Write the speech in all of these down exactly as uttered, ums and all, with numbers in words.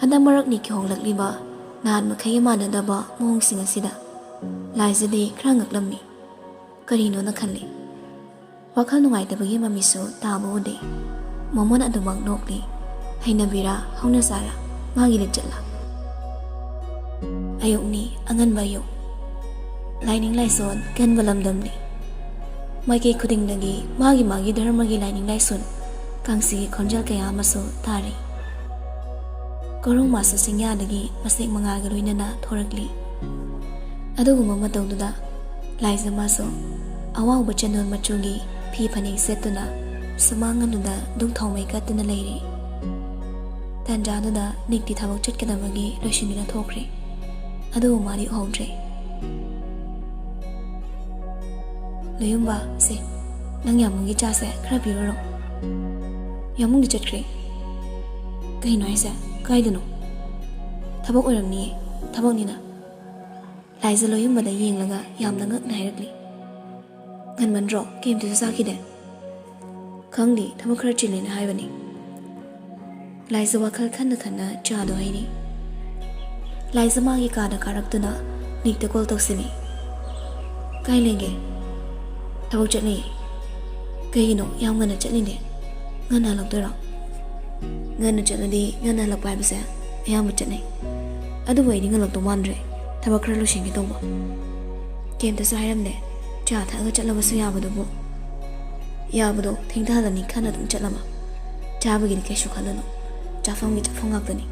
ꯍꯟꯗꯛ ꯃꯔꯛ ꯅꯤꯛꯀꯤ ꯍꯣꯡꯂꯛꯂꯤꯕ ꯅꯍꯥꯟ ꯃꯈꯩꯒ ꯃꯥꯟꯅꯗꯕ ꯃꯑꯣꯡꯁꯤꯡ ꯑꯁꯤꯗ ꯂꯥꯏꯖꯗꯤ ꯈꯔ ꯉꯛꯂꯝꯃꯤ꯫ ꯀꯔꯤꯅꯣꯅ ꯈꯜꯂꯤ꯫ ꯋꯥꯈꯜ ꯅꯨꯡꯉꯥꯏꯇꯕꯒꯤ ꯃꯃꯤꯁꯨ ꯇꯥꯕ ꯎꯗꯦ꯫ ꯃꯣꯃꯣꯟ ꯑꯗꯨꯃꯛ ꯅꯣꯛꯂꯤ꯫ ꯍꯩꯅꯕꯤꯔꯥ, ꯍꯧꯅꯁꯥꯔꯥ, ꯃꯥꯒꯤ ꯂꯤꯆꯠꯂꯥ? ꯑꯌꯨꯛꯅꯤ, ꯑꯉꯟꯕ ꯑꯌꯨꯛ꯫ ꯂꯥꯏꯅꯤꯡ ꯂꯥꯏꯁꯣꯟ ꯀꯟꯕ ꯂꯝꯗꯝꯅꯤ꯫ ꯃꯥꯏꯀꯩ ꯈꯨꯗꯤꯡꯗꯒꯤ ꯃꯥꯒꯤ ꯃꯥꯒꯤ ꯙꯔꯃꯒꯤ ꯂꯥꯏꯅꯤꯡ ꯂꯥꯏꯁꯣꯟ ꯀꯥꯡꯁꯤꯒꯤ ꯈꯣꯟꯖꯦꯜ ꯀꯌꯥ ꯑꯃꯁꯨ ꯇꯥꯔꯤ꯫ ꯀꯣꯔꯧ ꯃꯥꯁꯨ ꯆꯤꯡꯌꯥꯗꯒꯤ ꯃꯁꯦꯛ ꯃꯉꯥꯒ ꯂꯣꯏꯅꯅ ꯊꯣꯔꯛꯂꯤ꯫ ꯑꯗꯨꯒꯨꯝꯕ ꯃꯇꯧꯗꯨꯗ ꯂꯥꯏꯖ ꯃꯥꯁꯨ ꯑꯋꯥꯎꯕ ꯆꯟꯗꯣꯟ ꯃꯆꯨꯒꯤ ꯐꯤ ꯐꯅꯦꯛ ꯁꯦꯠꯇꯨꯅ ꯁꯨꯃꯥꯡ ꯑꯗꯨꯗ ꯙꯨꯛ ꯊꯥꯎꯃꯩ ꯀꯠꯇꯨꯅ ꯂꯩꯔꯤ꯫ ꯇꯥꯟꯖꯥꯗꯨꯗ ꯅꯤꯛꯇꯤ ꯊꯕꯛ ꯆꯠꯀꯗꯕꯒꯤ ꯂꯣꯏꯁꯤꯟꯗꯨꯅ ꯊꯣꯛꯈ꯭ꯔꯦ꯫ ꯑꯗꯨꯕꯨ ꯃꯥꯗꯤ ꯎꯍꯧꯗ꯭ꯔꯦ꯫ ꯂꯣꯌꯨꯝꯕ, ꯁꯦ, ꯅꯪ ꯌꯥꯝꯕꯨꯡꯒꯤ ꯆꯥꯁꯦ ꯈꯔ ꯄꯤꯔꯨꯔꯣ꯫ ꯌꯥꯝꯕꯨꯡꯗꯤ ꯆꯠꯈ꯭ꯔꯦ꯫ ꯀꯩꯅꯣ ꯍꯥꯏꯁꯦ? ꯀꯥꯏꯗꯅꯣ? ꯊꯕꯛ ꯑꯣꯏꯔꯝꯅꯤꯌꯦ, ꯊꯕꯛꯅꯤꯅ꯫ ꯂꯥꯏꯖ ꯂꯣꯌꯨꯝꯕꯗ ꯌꯦꯡꯂꯒ ꯌꯥꯝꯅ ꯉꯛꯅ ꯍꯥꯏꯔꯛꯂꯤ꯫ ꯉꯟꯃꯟꯗ꯭ꯔꯣ? ꯀꯩꯝꯇꯁꯨ ꯆꯥꯈꯤꯗꯦ꯫ ꯈꯪꯗꯦ, ꯊꯕꯛ ꯈꯔ ꯆꯤꯜꯂꯦꯅ ꯍꯥꯏꯕꯅꯤ꯫ ꯂꯥꯏꯖ ꯋꯥꯈꯜ ꯈꯟꯅ ꯈꯟꯅ ꯆꯥꯗꯣ ꯍꯩꯔꯤ꯫ ꯂꯥꯏꯖ ꯃꯥꯒꯤ ꯀꯥꯗ ꯀꯥꯔꯛꯇꯨꯅ ꯅꯤꯛꯇ ꯀꯣꯜ ꯇꯧꯁꯤꯜꯂꯤ꯫ ꯀꯥꯏ ꯂꯩꯒꯦ? ꯊꯕꯛ ꯆꯠꯂꯤ꯫ ꯀꯩꯒꯤꯅꯣ ꯌꯥꯝ ꯉꯟꯅ ꯆꯠꯂꯤꯅꯦ? ꯉꯟꯅ ꯍꯜꯂꯛꯇꯣꯏꯔꯣ? ꯉꯟꯅ ꯆꯠꯂꯗꯤ ꯉꯟꯅ ꯍꯜꯂꯛꯄ ꯍꯥꯏꯕꯁꯦ ꯑꯌꯥꯝꯕ ꯆꯠꯅꯩ꯫ ꯑꯗꯨꯕꯨ ꯑꯩꯗꯤ ꯉꯜꯂꯛꯇꯧ ꯃꯥꯟꯗ꯭ꯔꯦ꯫ ꯊꯕꯛ ꯈꯔ ꯂꯣꯏꯁꯤꯟꯒꯦ ꯇꯧꯕ꯫ ꯀꯩꯝꯇꯁꯨ ꯍꯥꯏꯔꯝꯗꯦ꯫ ꯆꯥ ꯊꯛꯑꯒ ꯆꯠꯂꯕꯁꯨ ꯌꯥꯕꯗꯨꯕꯨ꯫ ꯌꯥꯕꯗꯣ ꯊꯦꯡꯊꯍꯜꯂꯅꯤ ꯈꯟꯅ ꯑꯗꯨꯝ ꯆꯠꯂꯕ꯫ ꯆꯥꯕꯒꯤꯗꯤ ꯀꯩꯁꯨ ꯈꯜꯂꯨꯅꯨ꯫ ꯆꯥꯐꯝꯒꯤ ꯆꯥꯐꯝ ꯉꯥꯛꯇꯅꯤ꯫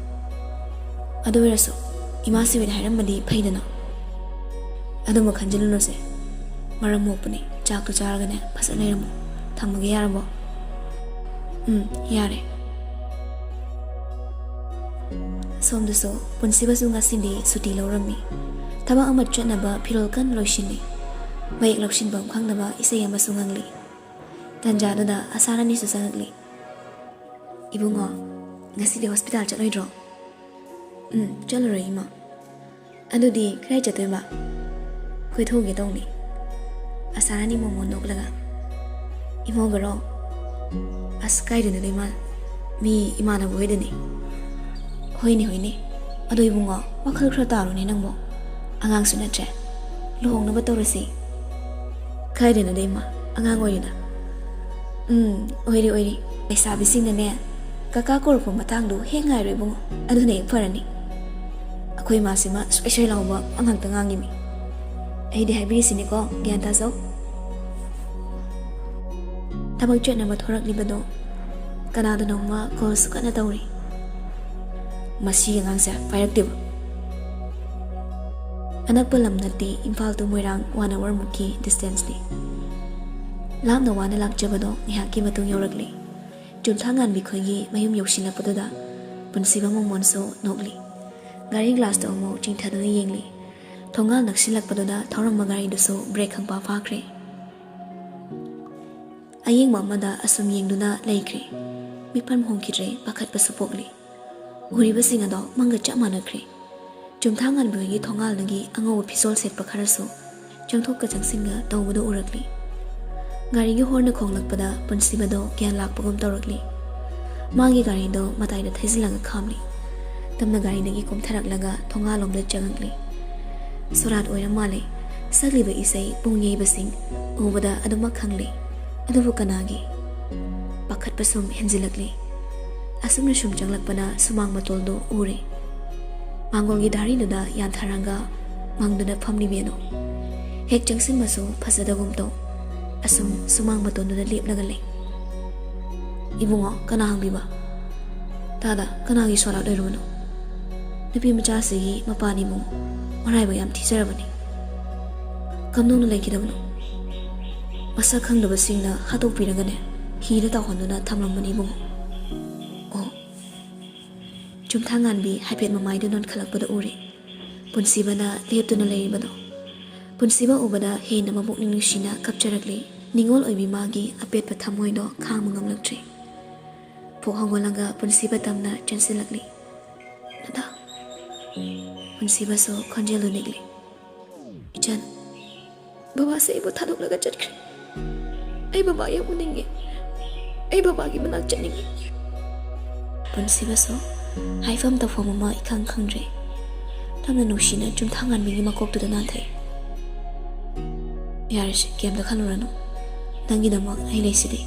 ꯑꯗꯨ ꯑꯣꯏꯔꯁꯨ ꯏꯃꯥ ꯁꯤꯕꯤꯗ ꯍꯥꯏꯔꯝꯃꯗꯤ ꯐꯩꯗꯅ꯫ ꯑꯗꯨꯝꯕ ꯈꯟꯖꯤꯜꯂꯨꯅꯨꯁꯦ꯫ ꯃꯔꯝ ꯃꯣꯛꯄꯅꯦ꯫ ꯆꯥꯛꯇꯣ ꯆꯥꯔꯒꯅꯦ ꯐꯖꯅ ꯂꯩꯔꯝꯃꯣ꯫ ꯊꯝꯃꯒꯦ, ꯌꯥꯔꯕꯣ? ꯎꯝ, ꯌꯥꯔꯦ꯫ ꯁꯣꯝꯗꯁꯨ ꯄꯨꯟꯁꯤꯕꯁꯨ ꯉꯁꯤꯗꯤ ꯁꯨꯇꯤ ꯂꯧꯔꯝꯃꯤ꯫ ꯊꯕꯛ ꯑꯃ ꯆꯠꯅꯕ ꯐꯤꯔꯣꯜ ꯀꯟꯅ ꯂꯣꯏꯁꯤꯜꯂꯤ꯫ ꯃꯌꯦꯛ ꯂꯧꯁꯤꯟꯐꯝ ꯈꯪꯗꯕ ꯏꯁꯩ ꯑꯃꯁꯨ ꯉꯪꯂꯤ꯫ ꯇꯟꯖꯥꯗꯨꯗ ꯑꯁꯥꯔꯥꯅꯤꯁꯨ ꯆꯪꯉꯛꯂꯤ꯫ "ꯏꯕꯨꯡꯉꯣ, ꯉꯁꯤꯗꯤ ꯍꯣꯁꯄꯤꯇꯥꯜ ꯆꯠꯂꯣꯏꯗ꯭ꯔꯣ?" "ꯎꯝ, ꯆꯠꯂꯔꯣꯏ, ꯏꯃꯥ꯫" "ꯑꯗꯨꯗꯤ ꯀꯗꯥꯏ ꯆꯠꯇꯣꯏꯕ?" "ꯀꯣꯏꯊꯣꯛꯎꯒꯦ ꯇꯧꯅꯤ꯫" ꯑꯁꯥꯔꯥꯅꯤ ꯃꯣꯃꯣꯟ ꯅꯣꯛꯂꯒ, "ꯏꯃꯣꯒꯔꯣ?" "ꯑꯁ, ꯀꯥꯏꯗꯅꯣꯗ, ꯏꯃꯥ, ꯃꯤ ꯏꯃꯥꯟꯅꯕ ꯍꯣꯏꯗꯅꯤ꯫" ꯍꯣꯏꯅꯦ, ꯍꯣꯏꯅꯦ꯫ ꯑꯗꯣ ꯏꯕꯨꯡꯉꯣ, ꯋꯥꯈꯜ ꯈꯔ ꯇꯥꯔꯨꯅꯦ ꯅꯪꯕꯣ꯫ ꯑꯉꯥꯡꯁꯨ ꯅꯠꯇ꯭ꯔꯦ꯫ ꯂꯨꯍꯣꯡꯅꯕ ꯇꯧꯔꯁꯤ꯫ ꯀꯥꯏꯗꯩꯅꯣꯗ ꯏꯃꯥ, ꯑꯉꯥꯡ ꯑꯣꯏꯔꯤꯗ꯫ ꯎꯝ, ꯑꯣꯏꯔꯤ, ꯑꯣꯏꯔꯤ꯫ ꯂꯩꯁꯥꯕꯤꯁꯤꯡꯅꯅꯦ, ꯀꯀꯥ ꯀꯧꯔꯛꯄ ꯃꯇꯥꯡꯗꯣ ꯍꯦꯛ ꯉꯥꯏꯔꯣ ꯏꯕꯨꯡꯉꯣ꯫ ꯑꯗꯨꯅ ꯍꯦꯛ ꯐꯔꯅꯤ꯫ ꯑꯩꯈꯣꯏ ꯏꯃꯥꯁꯤꯃ ꯁꯣꯏ ꯁꯣꯏ ꯂꯥꯎꯕ ꯉꯥꯛꯇ ꯉꯥꯡꯉꯤꯃꯤ꯫ ꯑꯩꯗꯤ ꯍꯥꯏꯕꯤꯔꯤꯁꯤꯅꯤꯀꯣ, ꯒ꯭ꯌꯥꯟ ꯇꯥꯖꯧ꯫ ꯊꯕꯛ ꯆꯠꯅꯕ ꯊꯣꯔꯛꯂꯤꯕꯗꯣ ꯀꯅꯥꯗꯅꯣꯃ ꯀꯣꯜꯁꯨ ꯀꯟꯅ ꯇꯧꯔꯤ꯫ ꯃꯁꯤꯒꯤ ꯑꯉꯥꯡꯁꯦ ꯄꯥꯏꯔꯛꯇꯦꯕ꯫ ꯑꯅꯛꯄ ꯂꯝ ꯅꯠꯇꯦ, Imphal to Moirang one hour ꯃꯨꯛꯀꯤ distance ꯅꯤ꯫ ꯂꯥꯞꯅ ꯋꯥꯅ ꯂꯥꯛꯆꯕꯗꯣ ꯉꯥꯏꯍꯥꯛꯀꯤ ꯃꯇꯨꯡ ꯌꯧꯔꯛꯂꯤ꯫ ꯆꯨꯝꯊꯥ ꯉꯥꯟꯕꯤ ꯈꯣꯏꯒꯤ ꯃꯌꯨꯝ ꯌꯧꯁꯤꯜꯂꯛꯄꯗꯨꯗ ꯄꯨꯟꯁꯤꯕ ꯃꯣꯃꯣꯟꯁꯨ ꯅꯣꯛꯂꯤ꯫ ꯒꯥꯔꯤ glass ꯇꯣ ꯑꯃꯨꯛ ꯆꯤꯡꯊꯗꯨꯅ ꯌꯦꯡꯂꯤ꯫ ꯊꯣꯡꯒꯥꯜ ꯅꯛꯁꯤꯜꯂꯛꯄꯗꯨꯗ ꯊꯧꯔꯝꯕ ꯒꯥꯔꯤꯗꯨꯁꯨ brake ꯈꯪꯄꯥ ꯐꯥꯈ꯭ꯔꯦ꯫ ꯑꯌꯦꯡꯕ ꯑꯃꯗ ꯑꯁꯨꯝ ꯌꯦꯡꯗꯨꯅ ꯂꯩꯈ꯭ꯔꯦ꯫ ꯃꯤꯠꯐꯝ ꯍꯣꯡꯈꯤꯗ꯭ꯔꯦ, ꯄꯥꯈꯠꯄꯁꯨ ꯄꯣꯛꯂꯤ꯫ ꯎꯔꯤꯕꯁꯤꯡ ꯑꯗꯣ ꯃꯪꯒ ꯆꯞ ꯃꯥꯟꯅꯈ꯭ꯔꯦ꯫ ꯆꯨꯝꯊꯥ ꯉꯥꯟꯕꯤ ꯍꯣꯏꯒꯤ ꯊꯣꯡꯒꯥꯜꯗꯒꯤ ꯑꯉꯧꯕ ꯐꯤꯖꯣꯜ ꯁꯦꯠꯄ ꯈꯔꯁꯨ ꯆꯪꯊꯣꯛꯀ ꯆꯪꯁꯤꯟꯒ ꯇꯧꯕꯗꯨ ꯎꯔꯛꯂꯤ꯫ ꯒꯥꯔꯤꯒꯤ horn ꯅ ꯈꯣꯡꯂꯛꯄꯗ ꯄꯨꯟꯁꯤꯕꯗꯣ ꯒ꯭ꯌꯥꯟ ꯂꯥꯛꯄꯒꯨꯝ ꯇꯧꯔꯛꯂꯤ꯫ ꯃꯥꯒꯤ ꯒꯥꯔꯤꯗꯣ ꯃꯇꯥꯏꯗ ꯊꯩꯖꯤꯜꯂꯒ ꯈꯥꯝꯂꯤ꯫ ꯇꯞꯅ ꯒꯥꯔꯤꯗꯒꯤ ꯀꯨꯝꯊꯔꯛꯂꯒ ꯊꯣꯡꯒꯥꯜꯂꯣꯝꯗ ꯆꯪꯉꯛꯂꯤ꯫ ꯁꯣꯔꯥꯠ ꯑꯣꯏꯔ ꯃꯥꯜꯂꯦ꯫ ꯁꯛꯂꯤꯕ ꯏꯁꯩ ꯄꯨꯡ ꯌꯩꯕꯁꯤꯡ ꯎꯕꯗ ꯑꯗꯨꯃꯛ ꯈꯪꯂꯦ꯫ ꯑꯗꯨꯕꯨ ꯀꯅꯥꯒꯤ? ꯄꯥꯈꯠꯄ ꯁꯨꯝ ꯍꯦꯟꯖꯤꯜꯂꯛꯂꯤ꯫ ꯑꯁꯨꯝꯅ ꯁꯨꯝ ꯆꯪꯂꯛꯄꯅ ꯁꯨꯃꯥꯡ ꯃꯇꯣꯜꯗꯨ ꯎꯔꯦ꯫ ꯃꯥꯡꯒꯣꯜꯒꯤ ꯗꯥꯔꯤꯗꯨꯗ ꯌꯥꯟꯊꯔꯒ ꯃꯪꯗꯨꯅ ꯐꯝꯂꯤꯕꯤꯗꯣ꯫ ꯍꯦꯛ ꯆꯪꯁꯤꯟꯕꯁꯨ ꯐꯖꯗꯒꯨꯝ ꯇꯧ꯫ ꯑꯁꯨꯝ ꯁꯨꯃꯥꯡ ꯃꯇꯣꯟꯗꯨꯗ ꯂꯦꯞꯂꯒ ꯂꯩ꯫ "ꯏꯕꯨꯡꯉꯣ, ꯀꯅꯥ ꯍꯪꯕꯤꯕ? ꯇꯥꯗ, ꯀꯅꯥꯒꯤ ꯁꯣꯔꯥꯠ ꯑꯣꯏꯔꯨꯕꯅꯣ? ꯅꯨꯄꯤ ꯃꯆꯥꯁꯤꯒꯤ ꯃꯄꯥꯅꯤ ꯏꯕꯨꯡꯉꯣ, ꯃꯔꯥꯏꯕꯛ ꯌꯥꯝ ꯊꯤꯖꯔꯕꯅꯤ꯫ ꯀꯝꯗꯧꯅ ꯂꯩꯈꯤꯗꯕꯅꯣ? ꯃꯁꯛ ꯈꯪꯗꯕꯁꯤꯡꯅ ꯍꯥꯠꯇꯣꯛꯄꯤꯔꯒꯅꯦ, ꯍꯤꯗ ꯇꯥꯎꯍꯟꯗꯨꯅ ꯊꯝꯂꯝꯕꯅꯤ ꯏꯕꯨꯡꯉꯣ꯫" ꯑꯣ꯫ ꯆꯨꯝꯊꯥ ꯉꯥꯟꯕꯤ ꯍꯥꯏꯐꯦꯠ ꯃꯃꯥꯏꯗꯨ ꯅꯣꯟꯈꯠꯂꯛꯄꯗ ꯎꯔꯦ ꯄꯨꯟꯁꯤꯕꯅ ꯂꯦꯞꯇꯨꯅ ꯂꯩꯔꯤꯕꯗꯣ꯫ ꯄꯨꯟꯁꯤꯕ ꯎꯕꯗ ꯍꯦꯟꯅ ꯃꯕꯨꯛꯅꯤꯡ ꯅꯨꯡꯁꯤꯅ ꯀꯞꯆꯔꯛꯂꯦ꯫ ꯅꯤꯡꯉꯣꯜ ꯑꯣꯏꯕꯤ ꯃꯥꯒꯤ ꯑꯄꯦꯠꯄ ꯊꯃꯣꯏꯗꯣ ꯈꯥꯡꯕ ꯉꯝꯂꯛꯇ꯭ꯔꯦ꯫ ꯐꯨꯛ ꯍꯧꯒꯠꯂꯒ ꯄꯨꯟꯁꯤꯕ ꯇꯝꯅ ꯆꯦꯟꯁꯤꯜꯂꯛꯂꯤ꯫ "ꯗꯗꯥ!" ꯄꯨꯟꯁꯤꯕꯁꯨ ꯈꯣꯟꯖꯦꯜꯗꯨ ꯅꯤꯛꯂꯤ꯫ "ꯏꯆꯟ, ꯕꯕꯥꯁꯦ ꯑꯩꯕꯨ ꯊꯥꯗꯣꯛꯂꯒ ꯆꯠꯈ꯭ꯔꯦ꯫ ꯑꯩ ꯕꯕꯥ ꯌꯥꯝ ꯎꯅꯤꯡꯉꯦ꯫ ꯑꯩ ꯕꯕꯥꯒꯤ ꯃꯅꯥꯛ ꯆꯠꯅꯤꯡꯉꯦ꯫" ꯄꯨꯟꯁꯤꯕꯁꯨ ꯍꯥꯏꯐꯝ ꯇꯧꯐꯝ ꯑꯃ ꯏꯈꯪ ꯈꯪꯗ꯭ꯔꯦ꯫ ꯇꯞꯅ ꯅꯨꯡꯁꯤꯅ ꯆꯨꯝꯊꯥꯡꯉꯥꯟꯕꯤꯒꯤ ꯃꯀꯣꯛꯇꯨꯗ ꯅꯥꯟꯊꯩ꯫ "ꯌꯥꯔꯦꯁꯦ, ꯀꯩꯝꯇ ꯈꯜꯂꯨꯔꯅꯨ꯫ ꯅꯪꯒꯤꯗꯃꯛ ꯑꯩ ꯂꯩꯁꯤꯗꯤ꯫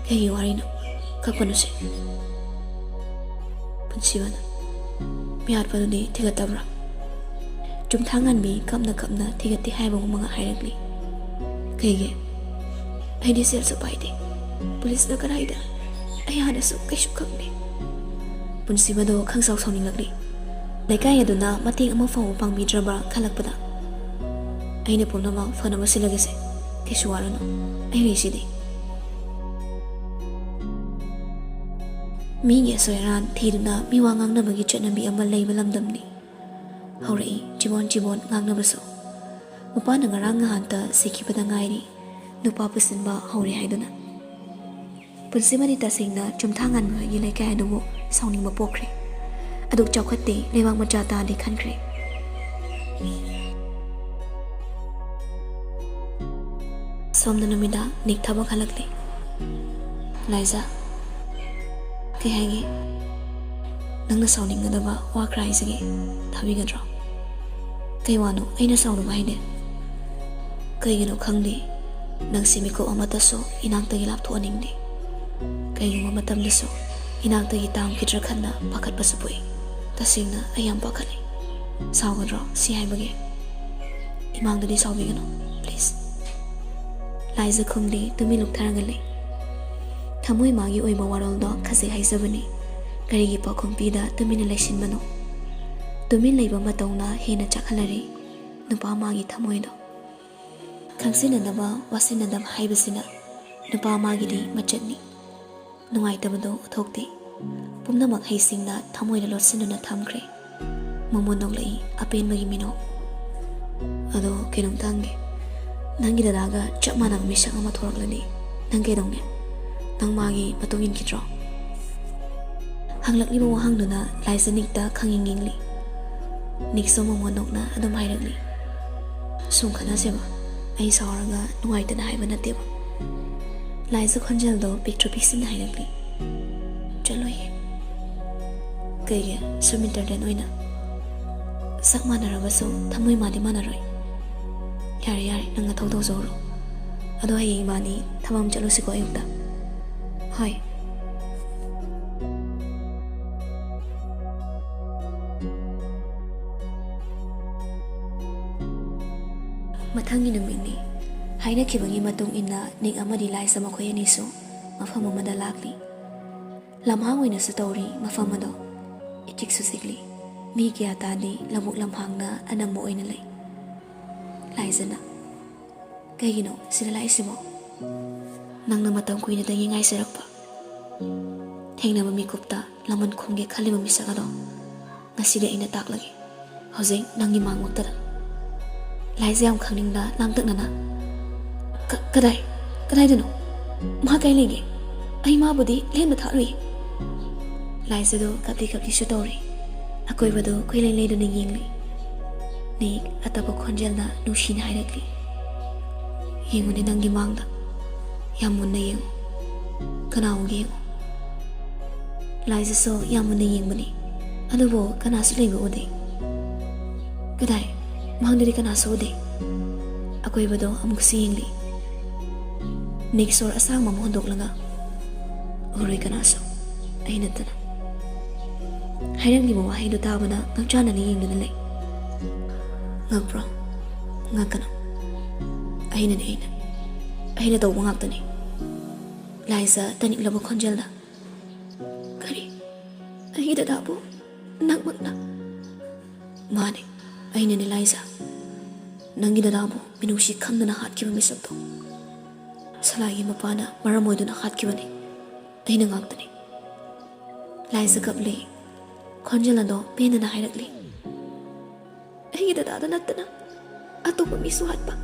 ꯀꯩꯒꯤ ꯋꯥꯔꯤꯅꯣ? ꯀꯞꯀꯅꯨꯁꯦ꯫" ꯄꯨꯟꯁꯤꯕꯅ, "ꯃꯤꯍꯥꯠꯄꯗꯨꯗꯤ ꯊꯤꯒꯠꯇꯕ꯭ꯔꯥ?" ꯆꯨꯝꯊꯥꯡꯉꯥꯟꯕꯤ ꯀꯞꯅ ꯀꯞꯅ ꯊꯤꯒꯠꯇꯦ ꯍꯥꯏꯕꯒꯨꯝꯕ ꯉꯥꯛ ꯍꯥꯏꯔꯛꯂꯤ꯫ "ꯀꯩꯒꯤ? ꯑꯩꯗꯤ ꯁꯦꯜꯁꯨ ꯄꯥꯏꯗꯦ꯫ ꯄꯨꯂꯤꯁꯅ ꯀꯗꯥꯏꯗ? ꯑꯩ ꯍꯥꯟꯅꯁꯨ ꯀꯩꯁꯨ ꯈꯪꯗꯦ꯫" ꯄꯨꯟꯁꯤꯕꯗꯣ ꯈꯪꯁꯥꯎ ꯁꯥꯎꯅꯤꯡꯂꯛꯂꯤ꯫ ꯂꯩꯀꯥꯏ ꯑꯗꯨꯅ ꯃꯇꯦꯡ ꯑꯃ ꯐꯥꯎꯕ ꯄꯥꯡꯕꯤꯗ꯭ꯔꯕ꯭ꯔꯥ ꯈꯜꯂꯛꯄꯗ, "ꯑꯩꯅ ꯄꯨꯝꯅꯃꯛ ꯐꯅꯕ ꯁꯤꯜꯂꯒꯦꯁꯦ꯫ ꯀꯩꯁꯨ ꯋꯥꯔꯨꯅꯨ꯫ ꯑꯩ ꯂꯩꯁꯤꯗꯤ꯫" ꯃꯤꯒꯤ ꯑꯁꯣꯏ ꯑꯔꯥꯟ ꯊꯤꯗꯨꯅ ꯃꯤꯋꯥ ꯉꯥꯡꯅꯕꯒꯤ ꯆꯠꯅꯕꯤ ꯑꯃ ꯂꯩꯕ ꯂꯝꯗꯝꯅꯤ꯫ ꯍꯧꯔꯛꯏ ꯆꯤꯕꯣꯟ ꯆꯤꯕꯣꯟ ꯉꯥꯡꯅꯕꯁꯨ꯫ ꯃꯄꯥꯅ ꯉꯔꯥꯡ ꯉꯍꯥꯟꯇ ꯁꯤꯈꯤꯕꯗ ꯉꯥꯏꯔꯤ ꯅꯨꯄꯥ ꯄꯨꯁꯤꯟꯕ ꯍꯧꯔꯦ ꯍꯥꯏꯗꯨꯅ꯫ ꯄꯨꯟꯁꯤꯃꯗꯤ ꯇꯁꯦꯡꯅ ꯆꯨꯝꯊꯥꯡꯉꯥꯟꯕ ꯍꯣꯏꯒꯤ ꯂꯩꯀꯥꯏ ꯑꯗꯨꯕꯨ ꯁꯥꯎꯅꯤꯡꯕ ꯄꯣꯛꯈ꯭ꯔꯦ꯫ ꯑꯗꯨꯛ ꯆꯥꯎꯈꯠꯇꯦ, ꯂꯩꯕꯥꯛ ꯃꯆꯥ ꯇꯥꯗꯦ ꯈꯟꯈ꯭ꯔꯦ꯫ ꯁꯣꯝꯗ ꯅꯨꯃꯤꯗꯥꯡ ꯅꯤꯛ ꯊꯕꯛ ꯍꯜꯂꯛꯂꯦ꯫ "ꯂꯥꯏꯖꯥ, ꯀꯩ ꯍꯥꯏꯒꯦ? ꯅꯪꯅ ꯁꯥꯎꯅꯤꯡꯒꯗꯕ ꯋꯥ ꯈꯔ ꯍꯥꯏꯖꯒꯦ, ꯊꯥꯕꯤꯒꯗ꯭ꯔꯣ?" "ꯀꯩ ꯋꯥꯅꯣ? ꯑꯩꯅ ꯁꯥꯎꯅꯕ ꯍꯥꯏꯗꯦ꯫ ꯀꯩꯒꯤꯅꯣ ꯈꯪꯗꯦ, ꯅꯪꯁꯦ ꯃꯤꯀꯨꯞ ꯑꯃꯠꯇꯁꯨ ꯏꯅꯥꯛꯇꯒꯤ ꯂꯥꯞꯊꯣꯛꯍꯟꯅꯤꯡꯗꯦ꯫ ꯀꯩꯒꯨꯝꯕ ꯃꯇꯝꯗꯁꯨ ꯏꯅꯥꯛꯇꯒꯤ ꯇꯥꯝꯈꯤꯗ꯭ꯔꯥ ꯈꯟꯅ ꯄꯥꯈꯠꯄꯁꯨ ꯄꯣꯛꯏ꯫ ꯇꯁꯦꯡꯅ ꯑꯩ ꯌꯥꯝ ꯄꯥꯈꯠꯂꯤ꯫ ꯁꯥꯎꯒꯗ꯭ꯔꯣ ꯁꯤ ꯍꯥꯏꯕꯒꯤ? ꯏꯃꯥꯡꯗꯗꯤ ꯁꯥꯎꯕꯤꯒꯅꯨ, please꯫" ꯂꯥꯏꯖ ꯈꯨꯝꯂꯤ, ꯇꯨꯃꯤꯟ ꯂꯨꯞꯊꯔꯒ ꯂꯩ꯫ ꯊꯃꯣꯏ ꯃꯥꯒꯤ ꯑꯣꯏꯕ ꯋꯥꯔꯣꯜꯗꯣ ꯈꯖꯤꯛ ꯍꯥꯏꯖꯕꯅꯤ꯫ ꯀꯔꯤꯒꯤ ꯄꯥꯎꯈꯨꯝ ꯄꯤꯗ ꯇꯨꯃꯤꯟꯅ ꯂꯩꯁꯤꯟꯕꯅꯣ? ꯇꯨꯃꯤꯟ ꯂꯩꯕ ꯃꯇꯧꯅ ꯍꯦꯟꯅ ꯆꯥꯛꯍꯜꯂꯔꯤ ꯅꯨꯄꯥ ꯃꯥꯒꯤ ꯊꯃꯣꯏꯗꯣ꯫ ꯈꯪꯁꯤꯟꯅꯗꯕ, ꯋꯥꯁꯤꯟꯅꯗꯕ ꯍꯥꯏꯕꯁꯤꯅ ꯅꯨꯄꯥ ꯃꯥꯒꯤꯗꯤ ꯃꯆꯠꯅꯤ꯫ ꯅꯨꯡꯉꯥꯏꯇꯕꯗꯣ ꯎꯠꯊꯣꯛꯇꯦ꯫ ꯄꯨꯝꯅꯃꯛ ꯍꯩꯁꯤꯡꯅ ꯊꯃꯣꯏꯗ ꯂꯣꯠꯁꯤꯟꯗꯨꯅ ꯊꯝꯈ꯭ꯔꯦ꯫ ꯃꯣꯃꯣꯟ ꯅꯣꯛꯂꯛꯏ, ꯑꯄꯦꯟꯕꯒꯤ ꯃꯤꯅꯣꯛ꯫ "ꯑꯗꯣ ꯀꯩꯅꯣꯝꯇ ꯍꯪꯒꯦ, ꯅꯪꯒꯤ ꯗꯗꯥꯒ ꯆꯞ ꯃꯥꯟꯅꯕ ꯃꯤꯁꯛ ꯑꯃ ꯊꯣꯔꯛꯂꯗꯤ ꯅꯪ ꯀꯩꯗꯧꯅꯤ? ꯅꯪ ꯃꯥꯒꯤ ꯃꯇꯨꯡ ꯏꯟꯈꯤꯗ꯭ꯔꯣ?" ꯍꯪꯂꯛꯂꯤꯕ ꯋꯥꯍꯪꯗꯨꯅ ꯂꯥꯏꯖ ꯅꯤꯛꯇ ꯈꯪꯌꯦꯡ ꯌꯦꯡꯂꯤ꯫ ꯅꯤꯛꯁꯨ ꯃꯣꯃꯣꯟ ꯅꯣꯛꯅ ꯑꯗꯨꯝ ꯍꯥꯏꯔꯛꯂꯤ, "ꯁꯨꯝ ꯈꯠꯅꯁꯦꯕ, ꯑꯩ ꯁꯥꯎꯔꯒ ꯅꯨꯡꯉꯥꯏꯇꯅ ꯍꯥꯏꯕ ꯅꯠꯇꯦꯕ꯫" ꯂꯥꯏꯖ ꯈꯣꯟꯖꯦꯜꯗꯣ ꯄꯤꯛꯇ꯭ꯔꯨ ꯄꯤꯛꯁꯤꯟꯅ ꯍꯥꯏꯔꯛꯂꯤ, "ꯆꯠꯂꯣꯏꯌꯦ꯫" ꯀꯩꯒꯤ ꯁꯨꯝ ꯏꯟꯇꯔꯇꯦꯟ ꯑꯣꯏꯅ? ꯁꯛ ꯃꯥꯟꯅꯔꯕꯁꯨ ꯊꯃꯣꯏ ꯃꯥꯟꯗꯤ ꯃꯥꯟꯅꯔꯣꯏ꯫ ꯌꯥꯔꯦ, ꯌꯥꯔꯦ, ꯅꯪ ꯅꯊꯧ ꯇꯧꯖꯧꯔꯣ꯫ ꯑꯗꯣ ꯍꯌꯦꯡ ꯏꯕꯥꯅꯤ ꯊꯕꯛ ꯑꯃ ꯆꯠꯂꯨꯁꯤꯀꯣ ꯑꯌꯨꯛꯇ꯫ ꯍꯣꯏ꯫ ꯃꯊꯪꯒꯤ ꯅꯨꯃꯤꯠꯅꯤ꯫ ꯍꯥꯏꯅꯈꯤꯕꯒꯤ ꯃꯇꯨꯡ ꯏꯟꯅ ꯅꯤꯛ ꯑꯃꯗꯤ ꯂꯥꯏꯖ ꯃꯈꯣꯏ ꯑꯅꯤꯁꯨ ꯃꯐꯝ ꯑꯃꯗ ꯂꯥꯛꯂꯤ꯫ ꯂꯝꯍꯥꯡ ꯑꯣꯏꯅꯁꯨ ꯇꯧꯔꯤ ꯃꯐꯝ ꯑꯗꯣ꯫ ꯏꯆꯤꯛꯁꯨ ꯆꯤꯛꯂꯤ꯫ ꯃꯤ ꯀꯌꯥ ꯇꯥꯗꯦ, ꯂꯧꯕꯨꯛ ꯂꯝꯍꯥꯡꯅ ꯑꯅꯝꯕ ꯑꯣꯏꯅ ꯂꯩ꯫ ꯂꯥꯏꯖꯅ, "ꯀꯩꯒꯤꯅꯣ ꯁꯤꯗ ꯂꯥꯛꯏꯁꯤꯕꯣ?" "ꯅꯪꯅ ꯃꯇꯝ ꯀꯨꯏꯅꯗꯒꯤ ꯉꯥꯏꯖꯔꯛꯄ, ꯊꯦꯡꯅꯕ ꯃꯤꯀꯨꯞꯇ ꯂꯃꯟ ꯈꯨꯝꯒꯦ ꯈꯜꯂꯤꯕ ꯃꯤꯁꯛ ꯑꯗꯣ ꯉꯁꯤꯗꯤ ꯑꯩꯅ ꯇꯥꯛꯂꯒꯦ꯫ ꯍꯧꯖꯤꯛ ꯅꯪꯒꯤ ꯃꯥꯡꯃꯛꯇꯗ꯫" ꯂꯥꯏꯖ ꯌꯥꯝ ꯈꯪꯅꯤꯡꯅ ꯂꯥꯡꯇꯛꯅꯅ, "ꯀ-, ꯀꯗꯥꯏ? ꯀꯗꯥꯏꯗꯅꯣ? ꯃꯥ ꯀꯥꯏ ꯂꯩꯒꯦ? ꯑꯩ ꯃꯥꯕꯨꯗꯤ ꯂꯦꯟꯕ ꯊꯥꯔꯨꯏ꯫" ꯂꯥꯏꯖꯗꯣ ꯀꯞꯂꯤ ꯀꯞꯂꯤꯁꯨ ꯇꯧꯔꯤ꯫ ꯑꯀꯣꯏꯕꯗꯣ ꯀꯣꯏꯂꯩ ꯂꯩꯗꯨꯅ ꯌꯦꯡꯂꯤ꯫ ꯅꯤꯛ ꯑꯇꯞꯄ ꯈꯣꯟꯖꯦꯜꯅ ꯅꯨꯡꯁꯤꯅ ꯍꯥꯏꯔꯛꯂꯤ, "ꯌꯦꯡꯉꯨꯅꯦ ꯅꯪꯒꯤ ꯃꯥꯡꯗ꯫ ꯌꯥꯝ ꯃꯨꯟꯅ ꯌꯦꯡꯉꯨ꯫ ꯀꯅꯥ ꯎꯒꯦ ꯌꯦꯡꯉꯨ꯫" ꯂꯥꯏꯖꯁꯨ ꯌꯥꯝ ꯃꯨꯟꯅ ꯌꯦꯡꯕꯅꯤ, ꯑꯗꯨꯕꯨ ꯀꯅꯥꯁꯨ ꯂꯩꯕ ꯎꯗꯦ꯫ "ꯀꯗꯥꯏ? ꯃꯥꯡꯗꯗꯤ ꯀꯅꯥꯁꯨ ꯎꯗꯦ꯫" ꯑꯀꯣꯏꯕꯗꯣ ꯑꯃꯨꯛꯁꯨ ꯌꯦꯡꯂꯤ꯫ ꯅꯤꯛ ꯁꯣꯔ ꯑꯁꯥꯡꯕ ꯑꯃ ꯍꯣꯟꯗꯣꯛꯂꯒ, "ꯎꯔꯣꯏ ꯀꯅꯥꯁꯨ, ꯑꯩ ꯅꯠꯇꯅ꯫" ꯍꯥꯏꯔꯝꯂꯤꯕ ꯋꯥꯍꯩꯗꯨ ꯇꯥꯕꯅ ꯉꯛꯆꯥꯟꯅꯅ ꯌꯦꯡꯗꯨꯅ ꯂꯩ꯫ "ꯉꯛꯄ꯭ꯔꯣ? ꯉꯛꯀꯅꯨ꯫ ꯑꯩꯅꯅꯦ, ꯑꯩꯅ꯫ ꯑꯩꯅ ꯇꯧꯕ ꯉꯥꯛꯇꯅꯤ꯫" ꯂꯥꯏꯖ ꯇꯅꯤꯛꯂꯕ ꯈꯣꯟꯖꯦꯜꯗ, "ꯀꯔꯤ? ꯑꯩꯒꯤ ꯗꯗꯥꯕꯨ ꯅꯪꯃꯛꯅ?" "ꯃꯥꯅꯦ, ꯑꯩꯅꯅꯦ ꯂꯥꯏꯖ꯫ ꯅꯪꯒꯤ ꯗꯗꯥꯕꯨ ꯃꯤꯅꯨꯡꯁꯤ ꯈꯪꯗꯅ ꯍꯥꯠꯈꯤꯕ ꯃꯤꯁꯛꯇꯣ꯫ ꯁꯂꯥꯏꯒꯤ ꯃꯄꯥꯅ ꯃꯔꯝ ꯑꯣꯏꯗꯨꯅ ꯍꯥꯠꯈꯤꯕꯅꯤ꯫ ꯑꯩꯅ ꯉꯥꯛꯇꯅꯤ꯫" ꯂꯥꯏꯖ ꯀꯞꯂꯤ꯫ ꯈꯣꯟꯖꯦꯜ ꯑꯗꯣ ꯄꯦꯟꯗꯅ ꯍꯥꯏꯔꯛꯂꯤ, "ꯑꯩꯒꯤ ꯗꯗꯥꯗ ꯅꯠꯇꯅ ꯑꯇꯣꯞꯄ ꯃꯤꯁꯨ ꯍꯥꯠꯄ?"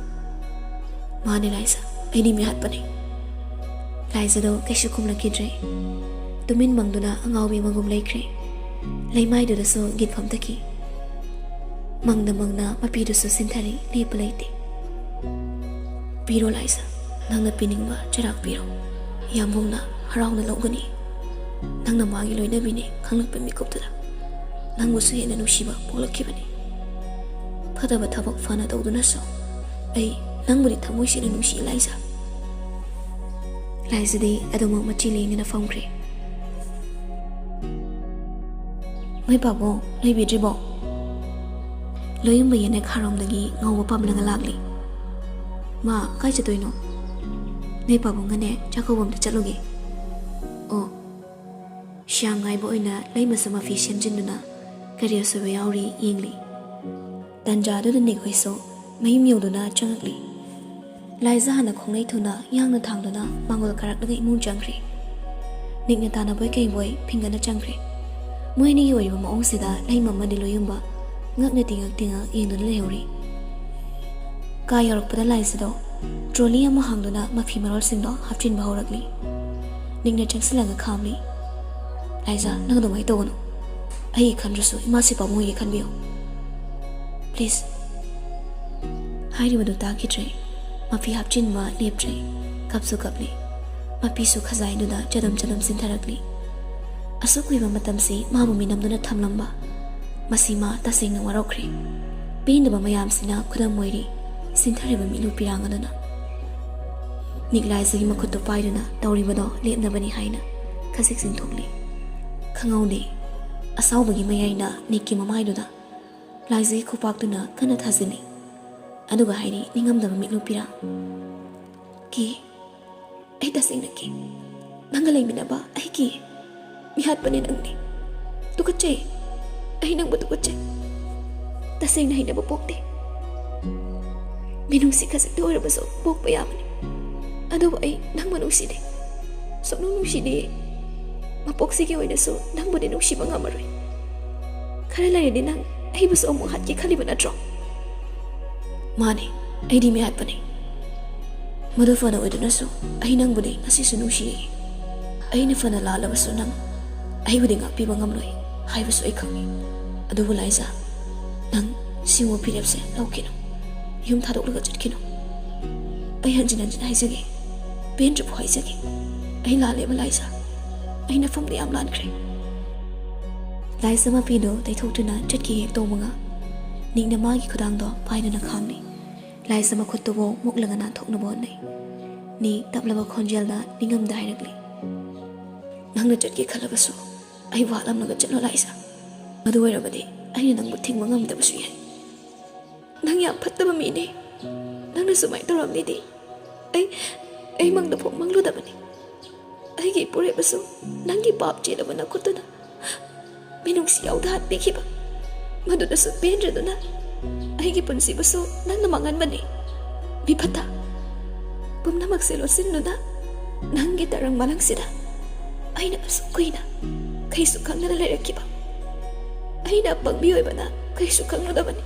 "ꯃꯥꯅꯦ ꯂꯥꯏꯖ, ꯑꯩꯗꯤ ꯃꯤ ꯍꯥꯠꯄꯅꯦ꯫" ꯂꯥꯏꯖꯗꯣ ꯀꯩꯁꯨ ꯈꯨꯝꯂꯛꯈꯤꯗ꯭ꯔꯦ꯫ ꯇꯨꯃꯤꯟ ꯃꯪꯗꯨꯅ ꯑꯉꯥꯎꯕꯤ ꯑꯃꯒꯨꯝ ꯂꯩꯈ꯭ꯔꯦ꯫ ꯂꯩꯃꯥꯏꯗꯨꯗꯁꯨ ꯒꯤꯠ ꯐꯝꯊꯈꯤ꯫ ꯃꯪꯗ ꯃꯪꯅ ꯃꯄꯤꯗꯨꯁꯨ ꯁꯤꯟꯊꯔꯤ, ꯂꯦꯞꯄ ꯂꯩꯇꯦ꯫ "ꯄꯤꯔꯣ ꯂꯥꯏꯖ, ꯅꯪꯅ ꯄꯤꯅꯤꯡꯕ ꯆꯩꯔꯥꯛ ꯄꯤꯔꯣ꯫ ꯌꯥꯝꯕꯨꯡꯅ ꯍꯔꯥꯎꯅ ꯂꯧꯒꯅꯤ꯫" ꯅꯪꯅ ꯃꯥꯒꯤ ꯂꯣꯏꯅꯕꯤꯅꯦ ꯈꯪꯂꯛꯄ ꯃꯤꯀꯨꯞꯇꯨꯗ ꯅꯪꯕꯨꯁꯨ ꯍꯦꯟꯅ ꯅꯨꯡꯁꯤꯕ ꯄꯣꯛꯂꯛꯈꯤꯕꯅꯤ꯫ ꯐꯠꯇꯕ ꯊꯕꯛ ꯐꯅ ꯇꯧꯗꯨꯅꯁꯨ ꯑꯩ ꯅꯪꯕꯨꯗꯤ ꯊꯃꯣꯏ ꯁꯦꯡꯅ ꯅꯨꯡꯁꯤ, ꯂꯥꯏꯖꯥ꯫ ꯂꯥꯏꯖꯥꯗꯤ ꯑꯗꯨꯃꯛ ꯃꯆꯤ ꯂꯦꯡꯗꯅ ꯐꯝꯈ꯭ꯔꯦ꯫ "ꯃꯩ ꯄꯥꯕꯨꯡ ꯂꯩꯕꯤꯗ꯭ꯔꯤꯕꯣ?" ꯂꯣꯌꯨꯝꯕ ꯌꯦꯅꯦ ꯈꯥꯔꯣꯝꯗꯒꯤ ꯉꯧꯕ ꯄꯥꯝꯂꯒ ꯂꯥꯛꯂꯤ꯫ "ꯃꯥ, ꯀꯥꯏ ꯆꯠꯇꯣꯏꯅꯣ?" "ꯅꯣꯏ ꯄꯥꯕꯨꯡꯒꯅꯦ ꯆꯥꯛꯀꯧꯕ ꯑꯝꯇ ꯆꯠꯂꯨꯒꯦ꯫" "ꯑꯣ꯫" ꯁ꯭ꯌꯥꯝ ꯉꯥꯏꯕ ꯑꯣꯏꯅ ꯂꯩꯃꯁꯨ ꯃꯐꯤ ꯁꯦꯝꯖꯤꯟꯗꯨꯅ ꯀꯔꯤ ꯑꯁꯣꯏꯕ ꯌꯥꯎꯔꯤ ꯌꯦꯡꯂꯤ꯫ ꯇꯟꯖꯥꯗꯨꯗ ꯅꯤꯛ ꯍꯣꯏꯁꯨ ꯃꯌꯨꯝ ꯌꯧꯗꯨꯅ ꯆꯪꯉꯛꯂꯤ꯫ ꯂꯥꯏꯖꯥ ꯍꯥꯟꯅ ꯈꯣꯡꯂꯩ ꯊꯨꯅ ꯌꯥꯡꯅ ꯊꯥꯡꯗꯨꯅ ꯃꯥꯡꯒꯣꯜ ꯀꯥꯔꯛꯂꯒ ꯏꯃꯨꯡ ꯆꯪꯈ꯭ꯔꯦ꯫ ꯅꯤꯛꯅ ꯇꯥꯟꯅꯕꯣꯏ ꯀꯩꯕꯣꯏ ꯐꯤꯡꯒꯅ ꯆꯪꯈ꯭ꯔꯦ꯫ ꯃꯣꯏ ꯑꯅꯤꯒꯤ ꯑꯣꯏꯔꯤꯕ ꯃꯑꯣꯡꯁꯤꯗ ꯂꯩꯃ ꯑꯃꯗꯤ ꯂꯣꯌꯨꯝꯕ ꯉꯛꯅ ꯇꯤꯡꯉꯛ ꯇꯤꯡꯉꯛ ꯌꯦꯡꯗꯨꯅ ꯂꯩꯍꯧꯔꯤ꯫ ꯀꯥ ꯌꯧꯔꯛꯄꯗ ꯂꯥꯏꯖꯥꯗꯣ ꯇ꯭ꯔꯣꯂꯤ ꯑꯃ ꯍꯥꯡꯗꯨꯅ ꯃꯐꯤ ꯃꯔꯣꯜꯁꯤꯡꯗꯣ ꯍꯥꯞꯆꯤꯟꯕ ꯍꯧꯔꯛꯂꯤ꯫ ꯅꯤꯛꯅ ꯆꯪꯁꯤꯜꯂꯒ ꯈꯥꯝꯂꯤ꯫ "ꯂꯥꯏꯖꯥ, ꯅꯪ ꯑꯗꯨꯃꯥꯏꯅ ꯇꯧꯒꯅꯨ꯫ ꯑꯩꯒꯤ ꯈꯟꯗ꯭ꯔꯁꯨ ꯏꯃꯥꯁꯤ ꯄꯥꯕꯨꯡꯒꯤ ꯈꯟꯕꯤꯌꯨ꯫ Please꯫" ꯍꯥꯏꯔꯤꯕꯗꯨ ꯇꯥꯈꯤꯗ꯭ꯔꯦ꯫ ꯃꯐꯤ ꯍꯥꯞꯆꯤꯟꯕ ꯂꯦꯞꯇ꯭ꯔꯦ꯫ ꯀꯞꯁꯨ ꯀꯞꯂꯤ꯫ ꯃꯄꯤꯁꯨ ꯈꯖꯥꯏꯗꯨꯗ ꯆꯗꯝ ꯆꯗꯝ ꯆꯤꯟꯊꯔꯛꯂꯤ꯫ ꯑꯁꯨꯛ ꯀꯨꯏꯕ ꯃꯇꯝꯁꯤ ꯃꯥꯕꯨ ꯃꯤꯅꯝꯗꯨꯅ ꯊꯝꯂꯝꯕ꯫ ꯃꯁꯤ ꯃꯥ ꯇꯁꯦꯡꯅ ꯋꯥꯔꯧꯈ꯭ꯔꯦ꯫ ꯄꯦꯟꯗꯕ ꯃꯌꯥꯝꯁꯤꯅ ꯈꯨꯗꯝ ꯑꯣꯏꯔꯤ ꯆꯤꯟꯊꯔꯤꯕ ꯃꯤꯠꯂꯨ ꯄꯤꯔꯥꯡ ꯑꯗꯨꯅ꯫ ꯅꯤꯛ ꯂꯥꯏꯖꯥꯒꯤ ꯃꯈꯨꯠꯇꯨ ꯄꯥꯏꯗꯨꯅ ꯇꯧꯔꯤꯕꯗꯣ ꯂꯦꯞꯅꯕꯅꯤ ꯍꯥꯏꯅ ꯈꯖꯤꯛ ꯆꯤꯡꯊꯣꯛꯂꯤ꯫ ꯈꯪꯍꯧꯗꯦ꯫ ꯑꯁꯥꯎꯕꯒꯤ ꯃꯌꯥꯏꯅ ꯅꯤꯛꯀꯤ ꯃꯃꯥꯏꯗꯨꯗ ꯂꯥꯏꯖꯥꯒꯤ ꯈꯨꯄꯥꯛꯇꯨꯅ ꯀꯟꯅ ꯊꯥꯖꯤꯜꯂꯤ꯫ ꯑꯗꯨꯒ ꯍꯥꯏꯔꯤ ꯅꯤꯡꯉꯝꯗꯕ ꯃꯤꯠꯂꯨ ꯄꯤꯔꯥꯡ, "ꯀꯤ꯫ ꯑꯩ ꯇꯁꯦꯡꯅ ꯀꯤ꯫ ꯅꯪꯒ ꯂꯩꯃꯤꯟꯅꯕ ꯑꯩ ꯀꯤ꯫ ꯃꯤꯍꯥꯠꯄꯅꯦ ꯅꯪꯗꯤ꯫ ꯇꯨꯀꯠꯆꯩ꯫ ꯑꯩ ꯅꯪꯕꯨ ꯇꯨꯀꯠꯆꯩ꯫ ꯇꯁꯦꯡꯅ ꯍꯩꯅꯕ ꯄꯣꯛꯇꯦ꯫ ꯃꯤꯅꯨꯡꯁꯤ ꯈꯖꯤꯛꯇ ꯑꯣꯏꯔꯕꯁꯨ ꯄꯣꯛꯄ ꯌꯥꯕꯅꯤ꯫ ꯑꯗꯨꯕꯨ ꯑꯩ ꯅꯪꯕꯨ ꯅꯨꯡꯁꯤꯗꯦ꯫ ꯁꯨꯛꯅꯨꯡ ꯅꯨꯡꯁꯤꯗꯦ꯫ ꯃꯄꯣꯛꯁꯤꯒꯤ ꯑꯣꯏꯅꯁꯨ ꯅꯪꯕꯨꯗꯤ ꯅꯨꯡꯁꯤꯕ ꯉꯝꯃꯔꯣꯏ꯫ ꯈꯔ ꯂꯩꯔꯗꯤ ꯅꯪ ꯑꯩꯕꯨꯁꯨ ꯑꯃꯨꯛ ꯍꯥꯠꯀꯦ ꯈꯜꯂꯤꯕ ꯅꯠꯇ꯭ꯔꯣ?" "ꯃꯥꯅꯤ, ꯑꯩꯗꯤ ꯃꯤꯍꯥꯠꯄꯅꯤ꯫ ꯃꯗꯨ ꯐꯅ ꯑꯣꯏꯗꯨꯅꯁꯨ ꯑꯩ ꯅꯪꯕꯨꯗꯤ ꯉꯁꯤꯁꯨ ꯅꯨꯡꯁꯤꯔꯤ꯫ ꯑꯩꯅ ꯐꯅ ꯂꯥꯜꯂꯕꯁꯨ ꯅꯪ ꯑꯩꯕꯨꯗꯤ ꯉꯥꯛꯄꯤꯕ ꯉꯝꯂꯣꯏ ꯍꯥꯏꯕꯁꯨ ꯑꯩ ꯈꯪꯏ꯫ ꯑꯗꯨꯕꯨ ꯂꯥꯏꯖꯥ, ꯅꯪ ꯁꯤꯒꯨꯝꯕ ꯐꯤꯔꯦꯞꯁꯦ ꯂꯧꯈꯤꯅꯨ꯫ ꯌꯨꯝ ꯊꯥꯗꯣꯛꯂꯒ ꯆꯠꯈꯤꯅꯨ꯫ ꯑꯩ ꯍꯟꯖꯤꯟ ꯍꯟꯖꯤꯟ ꯍꯥꯏꯖꯒꯦ, ꯄꯦꯟꯗ꯭ꯔꯤꯐꯥꯎ ꯍꯥꯏꯖꯒꯦ, ꯑꯩ ꯂꯥꯜꯂꯦꯕ ꯂꯥꯏꯖꯥ꯫ ꯑꯩ ꯅꯐꯝꯗ ꯌꯥꯝ ꯂꯥꯟꯈ꯭ꯔꯦ꯫ ꯂꯥꯏꯖ ꯃꯄꯤꯗꯣ ꯇꯩꯊꯣꯛꯇꯨꯅ ꯆꯠꯈꯤ ꯍꯦꯛ ꯇꯧꯕꯒ ꯅꯤꯛꯅ ꯃꯥꯒꯤ ꯈꯨꯗꯥꯡꯗꯣ ꯄꯥꯏꯗꯨꯅ ꯈꯥꯝꯃꯤ꯫ ꯂꯥꯏꯖ ꯃꯈꯨꯠꯇꯨꯕꯨ ꯃꯨꯛꯂꯒ ꯅꯥꯟꯊꯣꯛꯅꯕ ꯍꯣꯠꯅꯩ꯫ ꯅꯤꯛ ꯇꯞꯂꯕ ꯈꯣꯟꯖꯦꯜꯗ ꯅꯤꯡꯉꯝꯗ ꯍꯥꯏꯔꯛꯂꯤ, "ꯅꯪꯅ ꯆꯠꯀꯦ ꯈꯜꯂꯕꯁꯨ ꯑꯩꯕꯨ ꯍꯥꯠꯂꯝꯂꯒ ꯆꯠꯂꯣ ꯂꯥꯏꯖ꯫ ꯃꯗꯨ ꯑꯣꯏꯔꯕꯗꯤ ꯑꯩꯅ ꯅꯪꯕꯨ ꯊꯤꯡꯕ ꯉꯝꯗꯕꯁꯨ ꯌꯥꯏ꯫ ꯅꯪ ꯌꯥꯝ ꯐꯠꯇꯕ ꯃꯤꯅꯦ꯫ ꯅꯪꯅ ꯁꯨꯃꯥꯏꯅ ꯇꯧꯔꯝꯅꯤꯗꯤ ꯑꯩ, ꯑꯩ ꯃꯪꯗ ꯐꯥꯎ ꯃꯪꯂꯨꯗꯕꯅꯤ꯫ ꯑꯩꯒꯤ ꯏꯄꯨꯔꯣꯏꯕꯁꯨ ꯅꯪꯒꯤ ꯄꯥꯞ ꯆꯦꯜꯂꯕ ꯅꯈꯨꯠꯇꯨꯅ ꯃꯤꯅꯨꯡꯁꯤ ꯌꯥꯎꯗ ꯍꯥꯠꯄꯤꯈꯤꯕ꯫ ꯃꯗꯨꯗꯁꯨ ꯄꯦꯟꯗ꯭ꯔꯗꯨꯅ ꯑꯩꯒꯤ ꯄꯨꯟꯁꯤꯕꯨꯁꯨ ꯅꯪꯅ ꯃꯥꯡꯍꯟꯕꯅꯤ꯫ ꯃꯤꯐꯠꯇ, ꯄꯨꯝꯅꯃꯛꯁꯦ ꯂꯣꯠꯁꯤꯟꯗꯨꯅ ꯅꯪꯒꯤ ꯇꯔꯪ ꯃꯂꯪꯁꯤꯗ ꯑꯩꯅ ꯑꯁꯨꯛ ꯀꯨꯏꯅ ꯀꯩꯁꯨ ꯈꯪꯗꯅ ꯂꯩꯔꯛꯈꯤꯕ꯫ ꯑꯩꯅ ꯑꯄꯪꯕꯤ ꯑꯣꯏꯕꯅ ꯀꯩꯁꯨ ꯈꯪꯂꯨꯗꯕꯅꯤ꯫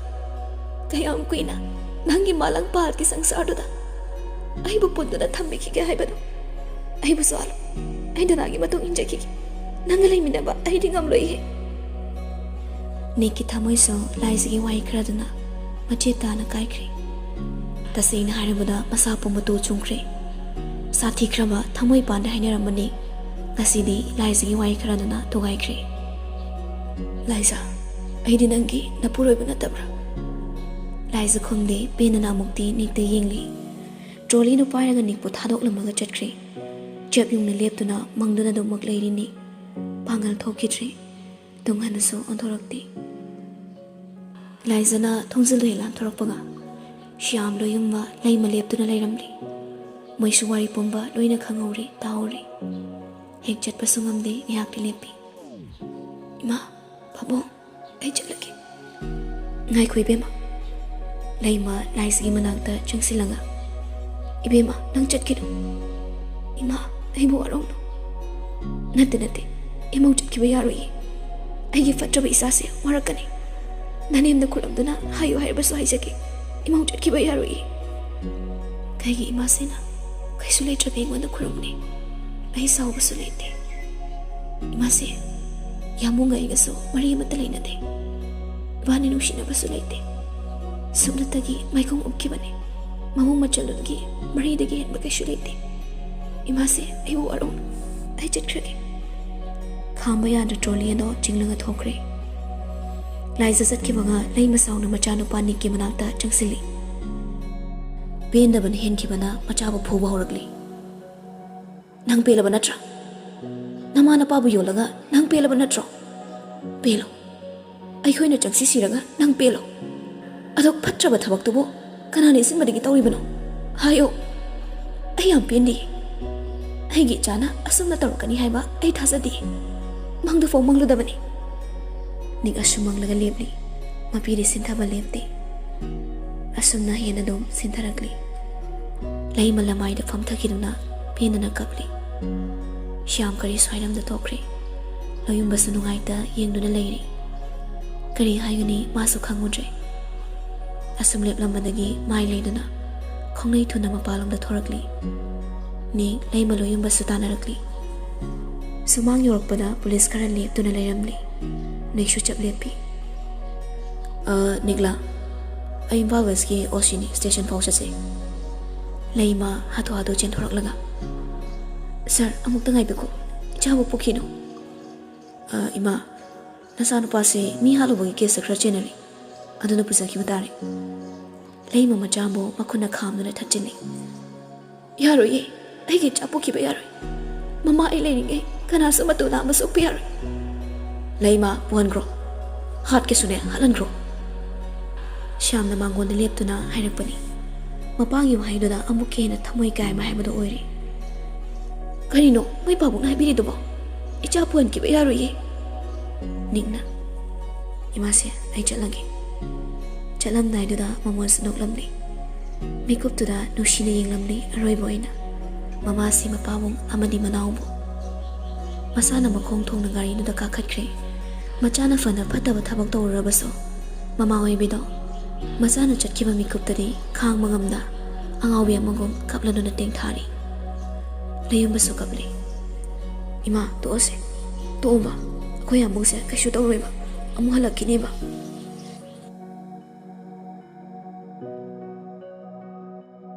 ꯀꯌꯥꯝ ꯀꯨꯏꯅ ꯅꯪꯒꯤ ꯃꯥꯂꯪ ꯄꯥꯜꯒꯤ ꯁꯪꯁꯥꯔꯗꯨꯗ ꯑꯩꯕꯨ ꯄꯨꯟꯗꯨꯅ ꯊꯝꯕꯤꯈꯤꯒꯦ ꯍꯥꯏꯕꯅꯣ? ꯑꯩꯕꯨꯁꯨ ꯍꯥꯠꯂꯣ꯫ ꯑꯩ ꯗꯅꯥꯒꯤ ꯃꯇꯨꯡ ꯏꯟꯖꯈꯤꯒꯦ꯫ ꯅꯪꯒ ꯂꯩꯃꯤꯟꯅꯕ ꯑꯩꯗꯤ ꯉꯝꯂꯣꯏꯍꯦ꯫" ꯅꯤꯛꯀꯤ ꯊꯃꯣꯏꯁꯨ ꯂꯥꯏꯖꯒꯤ ꯋꯥꯍꯩ ꯈꯔꯗꯨꯅ ꯃꯆꯦꯠ ꯇꯥꯅ ꯀꯥꯏꯈ꯭ꯔꯦ꯫ ꯇꯁꯦꯡꯅ ꯍꯥꯏꯔꯕꯗ ꯃꯁꯥ ꯄꯨꯝꯕ ꯇꯨ ꯆꯨꯡꯈ꯭ꯔꯦ꯫ ꯁꯥꯊꯤꯈ꯭ꯔꯕ ꯊꯃꯣꯏ ꯄꯥꯟꯗ ꯍꯥꯏꯅꯔꯝꯕ ꯅꯤꯛ ꯉꯁꯤꯗꯤ ꯂꯥꯏꯖꯒꯤ ꯋꯥꯍꯩ ꯈꯔꯗꯨꯅ ꯊꯨꯒꯥꯏꯈ꯭ꯔꯦ꯫ "ꯂꯥꯏꯖ, ꯑꯩꯗꯤ ꯅꯪꯒꯤ ꯅꯄꯨꯔꯣꯏꯕ ꯅꯠꯇꯕ꯭ꯔꯥ?" ꯂꯥꯏꯖ ꯈꯨꯝꯗꯦ꯫ ꯄꯦꯟꯗꯅ ꯑꯃꯨꯛꯇꯤ ꯅꯤꯛꯇ ꯌꯦꯡꯂꯤ꯫ ꯇ꯭ꯔꯣꯂꯤꯗꯨ ꯄꯥꯏꯔꯒ ꯅꯤꯛꯄꯨ ꯊꯥꯗꯣꯛꯂꯝꯃꯒ ꯆꯠꯈ꯭ꯔꯦ꯫ ꯆꯦꯞ ꯌꯨꯡꯅ ꯂꯦꯞꯇꯨꯅ ꯃꯪꯗꯨꯅ ꯑꯗꯨꯃꯛ ꯂꯩꯔꯤ ꯅꯤꯛ꯫ ꯄꯥꯡꯒꯜ ꯊꯣꯛꯈꯤꯗ꯭ꯔꯦ꯫ ꯇꯨꯡ ꯍꯟꯅꯁꯨ ꯑꯣꯟꯊꯣꯔꯛꯇꯦ꯫ ꯂꯥꯏꯖꯅ ꯊꯣꯡꯖꯤꯜꯗꯨ ꯍꯦꯛ ꯂꯥꯟꯊꯣꯔꯛꯄꯒ ꯁ꯭ꯌꯥꯝ ꯂꯣꯌꯨꯝꯕ ꯂꯩꯃ ꯂꯦꯞꯇꯨꯅ ꯂꯩꯔꯝꯂꯤ꯫ ꯃꯣꯏꯁꯨ ꯋꯥꯔꯤ ꯄꯨꯝꯕ ꯂꯣꯏꯅ ꯈꯪꯍꯧꯔꯦ, ꯇꯥꯍꯧꯔꯦ꯫ ꯍꯦꯛ ꯆꯠꯄꯁꯨ ꯉꯝꯗꯦ, ꯉꯥꯏꯍꯥꯛꯇꯤ ꯂꯦꯞꯄꯤ꯫ "ꯏꯃꯥ, ꯄꯥꯕꯨꯡ, ꯑꯩ ꯆꯠꯂꯒꯦ꯫" "ꯉꯥꯏꯈꯣ ꯏꯕꯦꯝꯃ꯫" ꯂꯩꯃ ꯂꯥꯏꯖꯒꯤ ꯃꯅꯥꯛꯇ ꯆꯪꯁꯤꯜꯂꯒ, "ꯏꯕꯦꯝꯃ, ꯅꯪ ꯆꯠꯀꯅꯨ꯫" "ꯏꯃꯥ, ꯑꯩꯕꯨ ꯋꯥꯔꯧꯅꯨ꯫" "ꯅꯠꯇꯦ, ꯅꯠꯇꯦ, ꯏꯃꯧ ꯆꯠꯈꯤꯕ ꯌꯥꯔꯣꯏꯌꯦ꯫ ꯑꯩꯒꯤ ꯐꯠꯇ꯭ꯔꯕ ꯏꯆꯥꯁꯦ ꯋꯥꯔꯛꯀꯅꯤ꯫ ꯅꯅꯦꯝꯅ ꯈꯨꯔꯨꯝꯗꯨꯅ ꯍꯥꯏꯌꯨ ꯍꯥꯏꯔꯕꯁꯨ ꯍꯥꯏꯖꯒꯦ, ꯏꯃꯧ ꯆꯠꯈꯤꯕ ꯌꯥꯔꯣꯏꯌꯦ꯫" "ꯀꯩꯒꯤ ꯏꯃꯥꯁꯤꯅ ꯀꯩꯁꯨ ꯂꯩꯇ꯭ꯔꯕ ꯑꯩꯉꯣꯟꯗ ꯈꯨꯔꯨꯝꯅꯤ? ꯑꯩ ꯁꯥꯎꯕꯁꯨ ꯂꯩꯇꯦ꯫ ꯏꯃꯥꯁꯦ, ꯌꯥꯝꯕꯨꯡꯒ ꯑꯩꯒꯁꯨ ꯃꯔꯤ ꯑꯃꯠꯇ ꯂꯩꯅꯗꯦ꯫ ꯏꯕꯥꯅꯤ ꯅꯨꯡꯁꯤꯅꯕꯁꯨ ꯂꯩꯇꯦ꯫ ꯁꯨꯞꯅꯇꯒꯤ ꯃꯥꯏꯈꯣꯡ ꯎꯞꯈꯤꯕꯅꯤ꯫ ꯃꯑꯣꯡ ꯃꯆꯜꯗꯨꯒꯤ ꯃꯔꯤꯗꯒꯤ ꯍꯦꯟꯕ ꯀꯩꯁꯨ ꯂꯩꯇꯦ꯫ ꯏꯃꯥꯁꯦ, ꯑꯩꯕꯨ ꯋꯥꯔꯧꯅꯨ꯫ ꯑꯩ ꯆꯠꯈ꯭ꯔꯒꯦ꯫" ꯈꯥꯝꯕ ꯌꯥꯗ꯭ꯔ ꯇ꯭ꯔꯣꯂꯤ ꯑꯗꯣ ꯆꯤꯡꯂꯒ ꯊꯣꯛꯈ꯭ꯔꯦ꯫ ꯂꯥꯏꯖ ꯆꯠꯈꯤꯕꯒ ꯂꯩꯃ ꯁꯥꯎꯅ ꯃꯆꯥꯅꯨꯄꯥ ꯅꯤꯛꯀꯤ ꯃꯅꯥꯛꯇ ꯆꯪꯁꯤꯜꯂꯤ꯫ ꯄꯦꯟꯗꯕꯅ ꯍꯦꯟꯈꯤꯕꯅ ꯃꯆꯥꯕꯨ ꯐꯨꯕ ꯍꯧꯔꯛꯂꯤ꯫ "ꯅꯪ ꯄꯦꯜꯂꯕ ꯅꯠꯇ꯭ꯔꯥ? ꯅꯃꯥ ꯅꯄꯥꯕꯨ ꯌꯣꯜꯂꯒ ꯅꯪ ꯄꯦꯜꯂꯕ ꯅꯠꯇ꯭ꯔꯣ? ꯄꯦꯜꯂꯣ꯫ ꯑꯩꯈꯣꯏꯅ ꯆꯪꯁꯤ ꯁꯤꯔꯒ ꯅꯪ ꯄꯦꯜꯂꯣ꯫ ꯑꯗꯨꯛ ꯐꯠꯇ꯭ꯔꯕ ꯊꯕꯛꯇꯨꯕꯨ ꯀꯅꯥꯅ ꯏꯟꯁꯤꯟꯕꯗꯒꯤ ꯇꯧꯔꯤꯕꯅꯣ? ꯍꯥꯏꯌꯣ꯫ ꯑꯩ ꯌꯥꯝ ꯄꯦꯟꯗꯦ꯫ ꯑꯩꯒꯤ ꯏꯆꯥꯅ ꯑꯁꯨꯝꯅ ꯇꯧꯔꯛꯀꯅꯤ ꯍꯥꯏꯕ ꯑꯩ ꯊꯥꯖꯗꯦ꯫ ꯃꯪꯗꯨꯐꯥꯎ ꯃꯪꯂꯨꯗꯕꯅꯤ꯫" ꯅꯤꯛ ꯑꯁꯨꯝ ꯃꯪꯂꯒ ꯂꯦꯞꯂꯤ꯫ ꯃꯄꯤꯗꯤ ꯁꯤꯟꯊꯕ ꯂꯦꯞꯇꯦ꯫ ꯑꯁꯨꯝꯅ ꯍꯦꯟꯅ ꯑꯗꯨꯝ ꯁꯤꯟꯊꯔꯛꯂꯤ꯫ ꯂꯩꯃ ꯂꯃꯥꯏꯗ ꯐꯝꯊꯈꯤꯗꯨꯅ ꯄꯦꯟꯗꯅ ꯀꯞꯂꯤ꯫ ꯁ꯭ꯌꯥꯝ ꯀꯔꯤꯁꯨ ꯍꯥꯏꯔꯝꯗ ꯊꯣꯛꯈ꯭ꯔꯦ꯫ ꯂꯣꯌꯨꯝꯕꯁꯨ ꯅꯨꯡꯉꯥꯏꯇ ꯌꯦꯡꯗꯨꯅ ꯂꯩꯔꯤ꯫ ꯀꯔꯤ ꯍꯥꯏꯒꯅꯤ ꯃꯥꯁꯨ ꯈꯪꯉꯨꯗ꯭ꯔꯦ꯫ ꯑꯁꯨꯝ ꯂꯦꯞꯂꯝꯕꯗꯒꯤ ꯃꯥꯏ ꯂꯩꯗꯨꯅ ꯈꯣꯡꯅꯩ ꯊꯨꯅ ꯃꯄꯥꯟꯂꯣꯝꯗ ꯊꯣꯔꯛꯂꯤ꯫ ꯅꯤꯛ ꯂꯩꯃ ꯂꯣꯌꯨꯝꯕꯁꯨ ꯇꯥꯟꯅꯔꯛꯂꯤ꯫ ꯁꯨꯃꯥꯡ ꯌꯧꯔꯛꯄꯗ ꯄꯨꯂꯤꯁ ꯈꯔ ꯂꯦꯞꯇꯨꯅ ꯂꯩꯔꯝꯂꯤ꯫ ꯅꯤꯛꯁꯨ ꯆꯞ ꯂꯦꯞꯄꯤ꯫ "ꯑ, ꯅꯤꯛꯂꯥ, ꯑꯩ ꯏꯝꯐꯥꯜ ꯋꯦꯁꯀꯤ ꯑꯣ ꯁꯤꯅꯤ, ꯁ꯭ꯇꯦꯁꯟ ꯐꯥꯎ ꯆꯠꯁꯦ꯫" ꯂꯩꯃ ꯍꯥꯊꯨ ꯍꯥꯊꯨ ꯆꯦꯟꯊꯣꯔꯛꯂꯒ, "ꯁꯥꯔ, ꯑꯃꯨꯛꯇ ꯉꯥꯏꯕꯤꯈꯣ, ꯏꯆꯥꯕꯨ ꯄꯨꯈꯤꯅꯨ꯫" "ꯑ, ꯏꯃꯥ, ꯅꯆꯥꯅꯨꯄꯥꯁꯦ ꯃꯤ ꯍꯥꯠꯂꯨꯕꯒꯤ ꯀꯦꯁꯇ ꯈꯔ ꯆꯦꯟꯅꯔꯤ, ꯑꯗꯨꯅ ꯄꯨꯖꯈꯤꯕ ꯇꯥꯔꯦ꯫" ꯂꯩꯃ ꯃꯆꯥꯕꯨ ꯃꯈꯨꯠꯅ ꯈꯥꯝꯗꯨꯅ ꯊꯠꯆꯤꯜꯂꯤ꯫ "ꯌꯥꯔꯣꯏꯌꯦ, ꯑꯩꯒꯤ ꯏꯆꯥ ꯄꯨꯈꯤꯕ ꯌꯥꯔꯣꯏ꯫ ꯃꯃꯥ ꯑꯩ ꯂꯩꯔꯤꯉꯩ ꯀꯅꯥꯁꯨ ꯃꯇꯨ ꯅꯥ ꯑꯃ ꯁꯣꯛꯄ ꯌꯥꯔꯣꯏ꯫" "ꯂꯩꯃ, ꯄꯨꯍꯟꯈ꯭ꯔꯣ꯫ ꯍꯥꯠꯀꯦꯁꯨꯅꯦ, ꯍꯥꯠꯍꯟꯈ꯭ꯔꯣ꯫" ꯁ꯭ꯌꯥꯝꯅ ꯃꯉꯣꯟꯗ ꯂꯦꯞꯇꯨꯅ ꯍꯥꯏꯔꯛꯄꯅꯤ꯫ ꯃꯄꯥꯒꯤ ꯋꯥꯍꯩꯗꯨꯗ ꯑꯃꯨꯛꯀ ꯍꯦꯟꯅ ꯊꯃꯣꯏ ꯀꯥꯏꯕ ꯍꯥꯏꯕꯗꯨ ꯑꯣꯏꯔꯦ꯫ "ꯀꯔꯤꯅꯣ ꯃꯣꯏ ꯄꯥꯕꯨꯡꯅ ꯍꯥꯏꯕꯤꯔꯤꯗꯨꯕꯣ? ꯏꯆꯥ ꯄꯨꯍꯟꯈꯤꯕ ꯌꯥꯔꯣꯏꯌꯦ꯫" ꯅꯤꯛꯅ, "ꯏꯃꯥꯁꯦ, ꯑꯩ ꯆꯠꯂꯒꯦ꯫" ꯆꯠꯂꯝꯗꯥꯏꯗꯨꯗ ꯃꯃꯣꯟꯁꯨ ꯅꯣꯛꯂꯝꯂꯤ꯫ ꯃꯤꯀꯨꯞꯇꯨꯗ ꯅꯨꯡꯁꯤꯅ ꯌꯦꯡꯂꯝꯂꯤ ꯑꯔꯣꯏꯕ ꯑꯣꯏꯅ꯫ ꯃꯃꯥꯁꯤ ꯃꯄꯥꯕꯨꯡ ꯑꯃꯗꯤ ꯃꯅꯥꯎꯕꯨ꯫ ꯃꯁꯥꯅ ꯃꯈꯣꯡ ꯊꯣꯡꯅ ꯒꯥꯔꯤꯗꯨꯗ ꯀꯥꯈꯠꯈ꯭ꯔꯦ꯫ ꯃꯆꯥꯅ ꯐꯅ ꯐꯠꯇꯕ ꯊꯕꯛ ꯇꯧꯔꯨꯔꯕꯁꯨ, ꯃꯃꯥ ꯑꯣꯏꯕꯤꯗꯣ ꯃꯆꯥꯅ ꯆꯠꯈꯤꯕ ꯃꯤꯀꯨꯞꯇꯗꯤ ꯈꯥꯡꯕ ꯉꯝꯗ ꯑꯉꯥꯎꯕꯤ ꯑꯃꯒꯨꯝ ꯀꯞꯂꯗꯨꯅ ꯇꯦꯡꯊꯥꯔꯤ꯫ ꯂꯩꯌꯨꯝꯕꯁꯨ ꯀꯞꯂꯤ꯫ "ꯏꯃꯥ, ꯇꯣꯛꯑꯁꯦ꯫ ꯇꯣꯛꯑꯣꯕ꯫ ꯑꯩꯈꯣꯏ ꯌꯥꯝꯕꯨꯡꯁꯦ ꯀꯩꯁꯨ ꯇꯧꯔꯣꯏꯕ꯫ ꯑꯃꯨꯛ ꯍꯜꯂꯛꯈꯤꯅꯦꯕ꯫"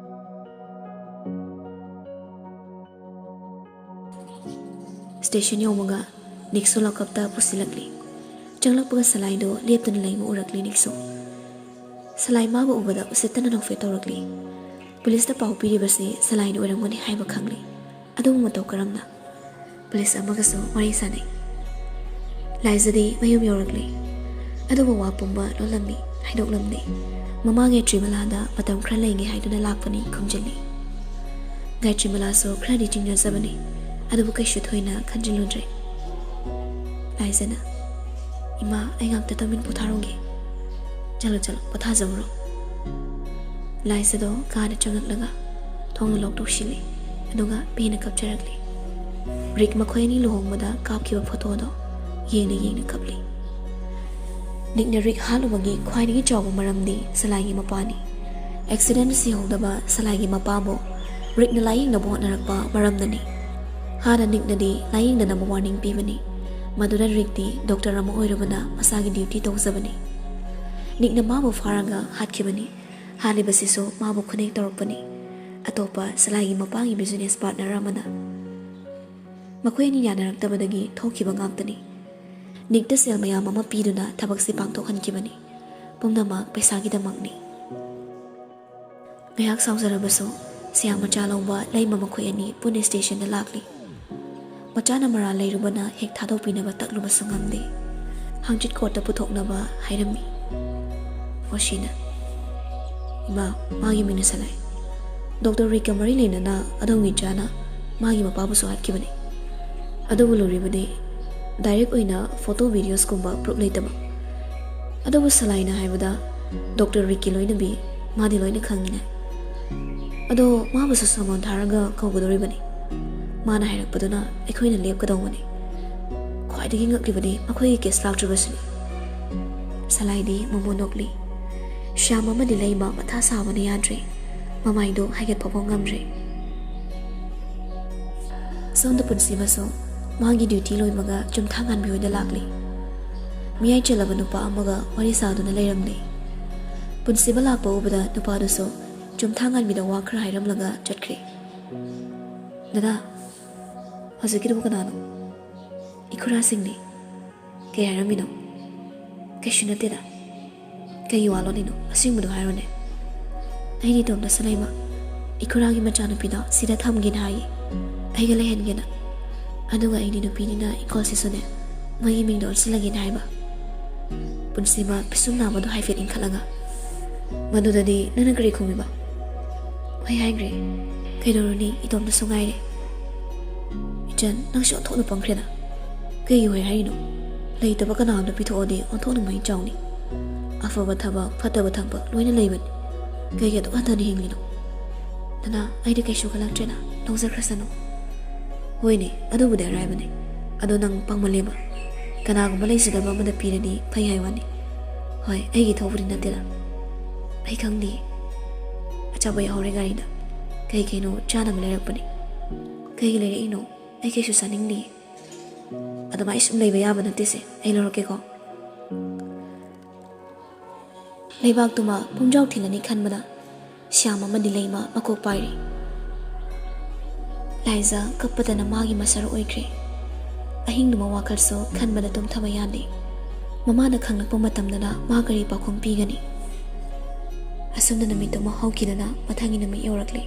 ꯁ꯭ꯇꯦꯁꯟ ꯌꯧꯕꯒ ꯅꯤꯛꯁꯨ ꯂꯣꯀꯞꯇ ꯄꯨꯁꯤꯜꯂꯛꯂꯤ꯫ ꯆꯪꯂꯛꯄꯒ ꯁꯂꯥꯏꯗꯣ ꯂꯦꯞꯇꯨꯅ ꯂꯩꯕ ꯎꯔꯛꯂꯤ ꯅꯤꯛꯁꯨ꯫ ꯁꯂꯥꯏ ꯃꯥꯕꯨ ꯎꯕꯗ ꯎꯁꯤꯠꯇꯅ ꯅꯣꯛꯐꯦꯠ ꯇꯧꯔꯛꯂꯤ꯫ ꯄꯨꯂꯤꯁꯇ ꯄꯥꯎ ꯄꯤꯔꯤꯕꯁꯤ ꯁꯂꯥꯏꯅ ꯑꯣꯏꯔꯝꯒꯅꯤ ꯍꯥꯏꯕ ꯈꯪꯂꯤ꯫ ꯑꯗꯨꯕꯨ ꯃꯇꯧ ꯀꯔꯝꯅ? ꯄꯨꯂꯤꯁ ꯑꯃꯒꯁꯨ ꯋꯥꯔꯤ ꯁꯥꯅꯩ꯫ ꯂꯥꯏꯖꯗꯤ ꯃꯌꯨꯝ ꯌꯧꯔꯛꯂꯤ꯫ ꯑꯗꯨꯕꯨ ꯋꯥ ꯄꯨꯝꯕ ꯂꯣꯜꯂꯝꯃꯤ, ꯍꯥꯏꯗꯣꯛꯂꯝꯗꯦ꯫ ꯃꯃꯥ ꯒꯌꯥꯇ꯭ꯔꯤꯃꯂꯥꯗ ꯃꯇꯝ ꯈꯔ ꯂꯩꯒꯦ ꯍꯥꯏꯗꯨꯅ ꯂꯥꯛꯄꯅꯤ ꯈꯨꯝꯖꯤꯜꯂꯤ꯫ ꯒꯥꯌꯇ꯭ꯔꯤꯃꯂꯥꯁꯨ ꯈꯔꯗꯤ ꯆꯤꯡꯅꯖꯕꯅꯤ, ꯑꯗꯨꯕꯨ ꯀꯩꯁꯨ ꯊꯣꯏꯅ ꯈꯟꯖꯤꯜꯂꯨꯗ꯭ꯔꯦ꯫ ꯂꯥꯏꯖꯅ, "ꯏꯃꯥ, ꯑꯩ ꯉꯥꯛꯇ ꯇꯨꯃꯤꯟ ꯄꯣꯊꯥꯔꯝꯒꯦ꯫" "ꯆꯠꯂꯣ, ꯆꯠꯂꯣ, ꯄꯣꯊꯥꯖꯧꯔꯣ꯫" ꯂꯥꯏꯖꯗꯣ ꯀꯥꯗ ꯆꯪꯉꯛꯂꯒ ꯊꯣꯡꯅ ꯂꯣꯛ ꯇꯧꯁꯤꯜꯂꯤ, ꯑꯗꯨꯒ ꯄꯦꯟꯅ ꯀꯞꯆꯔꯛꯂꯤ꯫ ꯔꯤꯛ ꯃꯈꯣꯏ ꯑꯅꯤ ꯂꯨꯍꯣꯡꯕꯗ ꯀꯥꯞꯈꯤꯕ ꯐꯣꯇꯣꯗꯣ ꯌꯦꯡꯅ ꯌꯦꯡꯅ ꯀꯞꯂꯤ꯫ ꯅꯤꯛꯅ ꯔꯤꯛ ꯍꯥꯠꯂꯨꯕꯒꯤ ꯈ꯭ꯋꯥꯏꯗꯒꯤ ꯆꯥꯎꯕ ꯃꯔꯝꯗꯤ ꯁꯂꯥꯏꯒꯤ ꯃꯄꯥꯅꯤ꯫ ꯑꯦꯛꯁꯤꯗꯦꯟ ꯁꯤꯍꯧꯗꯕ ꯁꯂꯥꯏꯒꯤ ꯃꯄꯥꯕꯨ ꯔꯤꯛꯅ ꯂꯥꯌꯦꯡꯅꯕ ꯍꯣꯠꯅꯔꯛꯄ ꯃꯔꯝꯅꯅꯤ꯫ ꯍꯥꯟꯅ ꯅꯤꯛꯅꯗꯤ ꯂꯥꯌꯦꯡꯗꯅꯕ ꯋꯥꯔꯅꯤꯡ ꯄꯤꯕꯅꯤ꯫ ꯃꯗꯨꯗ ꯔꯤꯛꯇꯤ ꯗꯣꯛꯇꯔ ꯑꯃ ꯑꯣꯏꯔꯨꯕꯅ ꯃꯁꯥꯒꯤ ꯗ꯭ꯌꯨꯇꯤ ꯇꯧꯖꯕꯅꯤ꯫ ꯅꯤꯛꯅ ꯃꯥꯕꯨ ꯐꯥꯔꯒ ꯍꯥꯠꯈꯤꯕꯅꯤ꯫ ꯍꯥꯠꯂꯤꯕꯁꯤꯁꯨ ꯃꯥꯕꯨ ꯈꯨꯟꯅꯦꯛ ꯇꯧꯔꯛꯄꯅꯤ꯫ ꯑꯇꯣꯞꯄ ꯁꯂꯥꯏꯒꯤ ꯃꯄꯥꯒꯤ ꯕꯤꯖꯤꯅꯦꯁ ꯄꯥꯔꯠꯅꯔ ꯑꯃꯅ꯫ ꯃꯈꯣꯏ ꯑꯅꯤ ꯌꯥꯅꯔꯛꯇꯕꯗꯒꯤ ꯊꯣꯛꯈꯤꯕ ꯉꯥꯛꯇꯅꯤ꯫ ꯅꯤꯛꯇ ꯁꯦꯜ ꯃꯌꯥꯝ ꯑꯃ ꯄꯤꯗꯨꯅ ꯊꯕꯛꯁꯤ ꯄꯥꯡꯊꯣꯛꯍꯟꯈꯤꯕꯅꯤ꯫ ꯄꯨꯝꯅꯃꯛ ꯄꯩꯁꯥꯒꯤꯗꯃꯛꯅꯤ꯫ ꯉꯥꯏꯍꯥꯛ ꯁꯥꯎꯖꯔꯕꯁꯨ, ꯁꯤꯌꯥ ꯃꯆꯥ ꯂꯧꯕ ꯂꯩꯃ ꯃꯈꯣꯏ ꯑꯅꯤ ꯄꯨꯟꯅ ꯁ꯭ꯇꯦꯁꯟꯗ ꯂꯥꯛꯂꯤ꯫ ꯃꯆꯥꯅ ꯃꯔꯥꯜ ꯂꯩꯔꯨꯕꯅ ꯍꯦꯛ ꯊꯥꯗꯣꯛꯄꯤꯅꯕ ꯇꯛꯂꯨꯕꯁꯨ ꯉꯝꯗꯦ꯫ ꯍꯪꯆꯤꯠ ꯀꯣꯔꯠꯇ ꯄꯨꯊꯣꯛꯅꯕ ꯍꯥꯏꯔꯝꯃꯤ꯫ ꯋꯥꯁꯤꯅ, "ꯏꯃꯥ, ꯃꯥꯒꯤ ꯃꯤꯡꯅ ꯁꯂꯥꯏ꯫ ꯗꯣꯛꯇꯔ ꯔꯤꯛꯀ ꯃꯔꯤ ꯂꯩꯅꯅ ꯑꯗꯣꯝꯒꯤ ꯏꯆꯥꯅ ꯃꯥꯒꯤ ꯃꯄꯥꯕꯨꯁꯨ ꯍꯥꯠꯈꯤꯕꯅꯤ꯫ ꯑꯗꯨꯕꯨ ꯂꯨꯔꯤꯕꯗꯤ ꯗꯥꯏꯔꯦꯛ ꯑꯣꯏꯅ ꯐꯣꯇꯣ ꯚꯤꯗꯤꯑꯣꯁꯀꯨꯝꯕ ꯄ꯭ꯔꯨꯞ ꯂꯩꯇꯕ꯫ ꯑꯗꯨꯕꯨ ꯁꯂꯥꯏꯅ ꯍꯥꯏꯕꯗ ꯗꯣꯛꯇꯔ ꯔꯤꯛꯀꯤ ꯂꯣꯏꯅꯕꯤ ꯃꯥꯗꯤ ꯂꯣꯏꯅ ꯈꯪꯉꯤꯅꯦ꯫ ꯑꯗꯣ ꯃꯥꯕꯨꯁꯨ ꯁꯃꯟ ꯊꯥꯔꯒ ꯀꯧꯒꯗꯧꯔꯤꯕꯅꯤ꯫ ꯃꯥꯅ ꯍꯥꯏꯔꯛꯄꯗꯨꯅ ꯑꯩꯈꯣꯏꯅ ꯂꯦꯞꯀꯗꯧꯕꯅꯤ꯫ ꯈ꯭ꯋꯥꯏꯗꯒꯤ ꯉꯛꯂꯤꯕꯗꯤ ꯃꯈꯣꯏꯒꯤ ꯀꯦꯁ ꯂꯥꯛꯇ꯭ꯔꯤꯕꯁꯤꯅꯤ꯫" ꯁꯂꯥꯏꯗꯤ ꯃꯣꯃꯣ ꯅꯣꯛꯂꯤ꯫ ꯁ꯭ꯌꯥꯝ ꯑꯃꯗꯤ ꯂꯩꯃ ꯃꯊꯥ ꯁꯥꯕꯅ ꯌꯥꯗ꯭ꯔꯦ꯫ ꯃꯃꯥꯏꯗꯨ ꯍꯥꯏꯒꯠ ꯐꯥꯎꯕ ꯉꯝꯗ꯭ꯔꯦ꯫ ꯁꯣꯝꯗ ꯄꯨꯟꯁꯤꯕꯁꯨ ꯃꯥꯒꯤ ꯗ꯭ꯌꯨꯇꯤ ꯂꯣꯏꯕꯒ ꯆꯨꯝꯊꯥ ꯉꯥꯟꯕꯤ ꯍꯣꯏꯗ ꯂꯥꯛꯂꯤ꯫ ꯃꯤꯌꯥꯏ ꯆꯜꯂꯕ ꯅꯨꯄꯥ ꯑꯃꯒ ꯋꯥꯔꯤ ꯁꯥꯗꯨꯅ ꯂꯩꯔꯝꯂꯤ꯫ ꯄꯨꯟꯁꯤꯕ ꯂꯥꯛꯄ ꯎꯕꯗ ꯅꯨꯄꯥꯗꯨꯁꯨ ꯆꯨꯝꯊꯥ ꯉꯥꯟꯕꯤꯗ ꯋꯥ ꯈꯔ ꯍꯥꯏꯔꯝꯂꯒ ꯆꯠꯈ꯭ꯔꯦ꯫ "ꯗꯗꯥ, ꯍꯧꯖꯤꯛꯀꯤꯗꯨꯕꯨ ꯀꯅꯥꯅꯣ?" ꯏꯈꯨꯔꯥꯁꯤꯡꯅꯤ꯫ ꯀꯩ ꯍꯥꯏꯔꯝꯃꯤꯅꯣ? ꯀꯩꯁꯨ ꯅꯠꯇꯦꯗ꯫ ꯀꯩꯒꯤ ꯋꯥ ꯂꯣꯠꯂꯤꯅꯣ? ꯑꯁꯦꯡꯕꯗꯣ ꯍꯥꯏꯔꯣꯅꯦ꯫ ꯑꯩꯗꯤ ꯏꯇꯣꯝꯇꯁꯨ ꯂꯩꯕ, ꯏꯈꯨꯔꯥꯒꯤ ꯃꯆꯥꯅꯨꯄꯤꯗꯣ ꯁꯤꯗ ꯊꯝꯒꯦꯅ ꯍꯥꯏꯌꯦ, ꯑꯩꯒ ꯂꯩꯍꯟꯒꯦꯅ꯫ ꯑꯗꯨꯒ ꯑꯩꯗꯤ ꯅꯨꯄꯤꯅꯤꯅ ꯏꯪꯈꯣꯜꯁꯤꯁꯨꯅꯦ, ꯃꯣꯏꯒꯤ ꯃꯤꯡꯗ ꯑꯣꯟꯁꯤꯜꯂꯒꯦꯅ ꯍꯥꯏꯕ꯫ ꯄꯨꯟꯁꯤꯃ ꯄꯤꯁꯨꯝ ꯅꯥꯕꯗꯣ ꯍꯥꯏꯐꯦꯠ ꯏꯟꯈꯠꯂꯒ꯫ ꯃꯗꯨꯗꯗꯤ ꯅꯪꯅ ꯀꯔꯤ ꯈꯨꯝꯃꯤꯕ? ꯍꯣꯏ ꯍꯥꯏꯈ꯭ꯔꯦ꯫ ꯀꯩꯗꯧꯔꯨꯅꯤ, ꯏꯇꯣꯝꯇꯁꯨ ꯉꯥꯏꯔꯦ꯫ ꯏꯆꯟ, ꯅꯪꯁꯨ ꯑꯣꯟꯊꯣꯛꯅ ꯄꯪꯈ꯭ꯔꯦꯗ꯫ ꯀꯩꯒꯤ ꯍꯣꯏ ꯍꯥꯏꯔꯤꯅꯣ? ꯂꯩꯇꯕ ꯀꯅꯥ ꯑꯝꯗ ꯄꯤꯊꯣꯛꯑꯗꯤ ꯑꯣꯟꯊꯣꯛꯅ ꯃꯍꯩ ꯆꯥꯎꯅꯤ꯫ ꯑꯐꯕ ꯊꯕꯛ, ꯐꯠꯇꯕ ꯊꯕꯛ ꯂꯣꯏꯅ ꯂꯩꯕꯅꯤ꯫ ꯀꯩꯒꯤ ꯑꯗꯨꯛ ꯍꯟꯊꯅ ꯍꯤꯡꯂꯤꯅꯣ? ꯅꯅꯥ, ꯑꯩꯗꯤ ꯀꯩꯁꯨ ꯈꯜꯂꯛꯇ꯭ꯔꯦꯗ, ꯂꯧꯖꯈ꯭ꯔꯁꯅꯨ꯫ ꯍꯣꯏꯅꯦ, ꯑꯗꯨꯕꯨꯗꯤ ꯑꯔꯥꯏꯕꯅꯦ꯫ ꯑꯗꯣ ꯅꯪ ꯄꯪꯃꯜꯂꯦꯕ꯫ ꯀꯅꯥꯒꯨꯝꯕ ꯂꯩꯖꯗꯕ ꯑꯃꯗ ꯄꯤꯔꯗꯤ ꯐꯩ ꯍꯥꯏ ꯋꯥꯅꯤ꯫ ꯍꯣꯏ, ꯑꯩꯒꯤ ꯊꯧꯕꯗꯤ ꯅꯠꯇꯦꯗ꯫ ꯑꯩ ꯈꯪꯗꯤꯌꯦ꯫ ꯑꯆꯥꯄꯣꯠ ꯌꯥꯎꯍꯧꯔꯦ ꯒꯥꯔꯤꯗ꯫ ꯀꯩ ꯀꯩꯅꯣ ꯆꯥꯅꯕ ꯂꯩꯔꯛꯄꯅꯦ꯫ ꯀꯩꯒꯤ ꯂꯩꯔꯛꯏꯅꯣ? ꯑꯩ ꯀꯩꯁꯨ ꯆꯥꯅꯤꯡꯗꯤꯌꯦ꯫ ꯑꯗꯨꯃꯥꯏꯅ ꯁꯨꯝ ꯂꯩꯕ ꯌꯥꯕ ꯅꯠꯇꯦꯁꯦ꯫ ꯑꯩ ꯂꯧꯔꯛꯀꯦꯀꯣ꯫ ꯂꯩꯕꯥꯛꯇꯨꯃ ꯄꯨꯝꯖꯥꯎ ꯊꯤꯜꯂꯅꯤ ꯈꯟꯕꯗ ꯁ꯭ꯌꯥꯝ ꯑꯃꯗꯤ ꯂꯩꯃ ꯃꯀꯣꯛ ꯄꯥꯏꯔꯤ꯫ ꯂꯥꯏꯖ ꯀꯞꯄꯗꯅ ꯃꯥꯒꯤ ꯃꯁꯔꯨ ꯑꯣꯏꯈ꯭ꯔꯦ꯫ ꯑꯍꯤꯡꯗꯨꯃ ꯋꯥꯈꯜꯁꯨ ꯈꯟꯕꯗ ꯇꯨꯝꯊꯕ ꯌꯥꯗꯦ꯫ ꯃꯃꯥꯅ ꯈꯪꯂꯛꯄ ꯃꯇꯝꯗꯅ ꯃꯥ ꯀꯔꯤ ꯄꯥꯎꯈꯨꯝ ꯄꯤꯒꯅꯤ? ꯑꯁꯨꯝꯅ ꯅꯨꯃꯤꯠꯇꯨꯃ ꯍꯧꯈꯤꯗꯅ ꯃꯊꯪꯒꯤ ꯅꯨꯃꯤꯠ ꯌꯧꯔꯛꯂꯦ꯫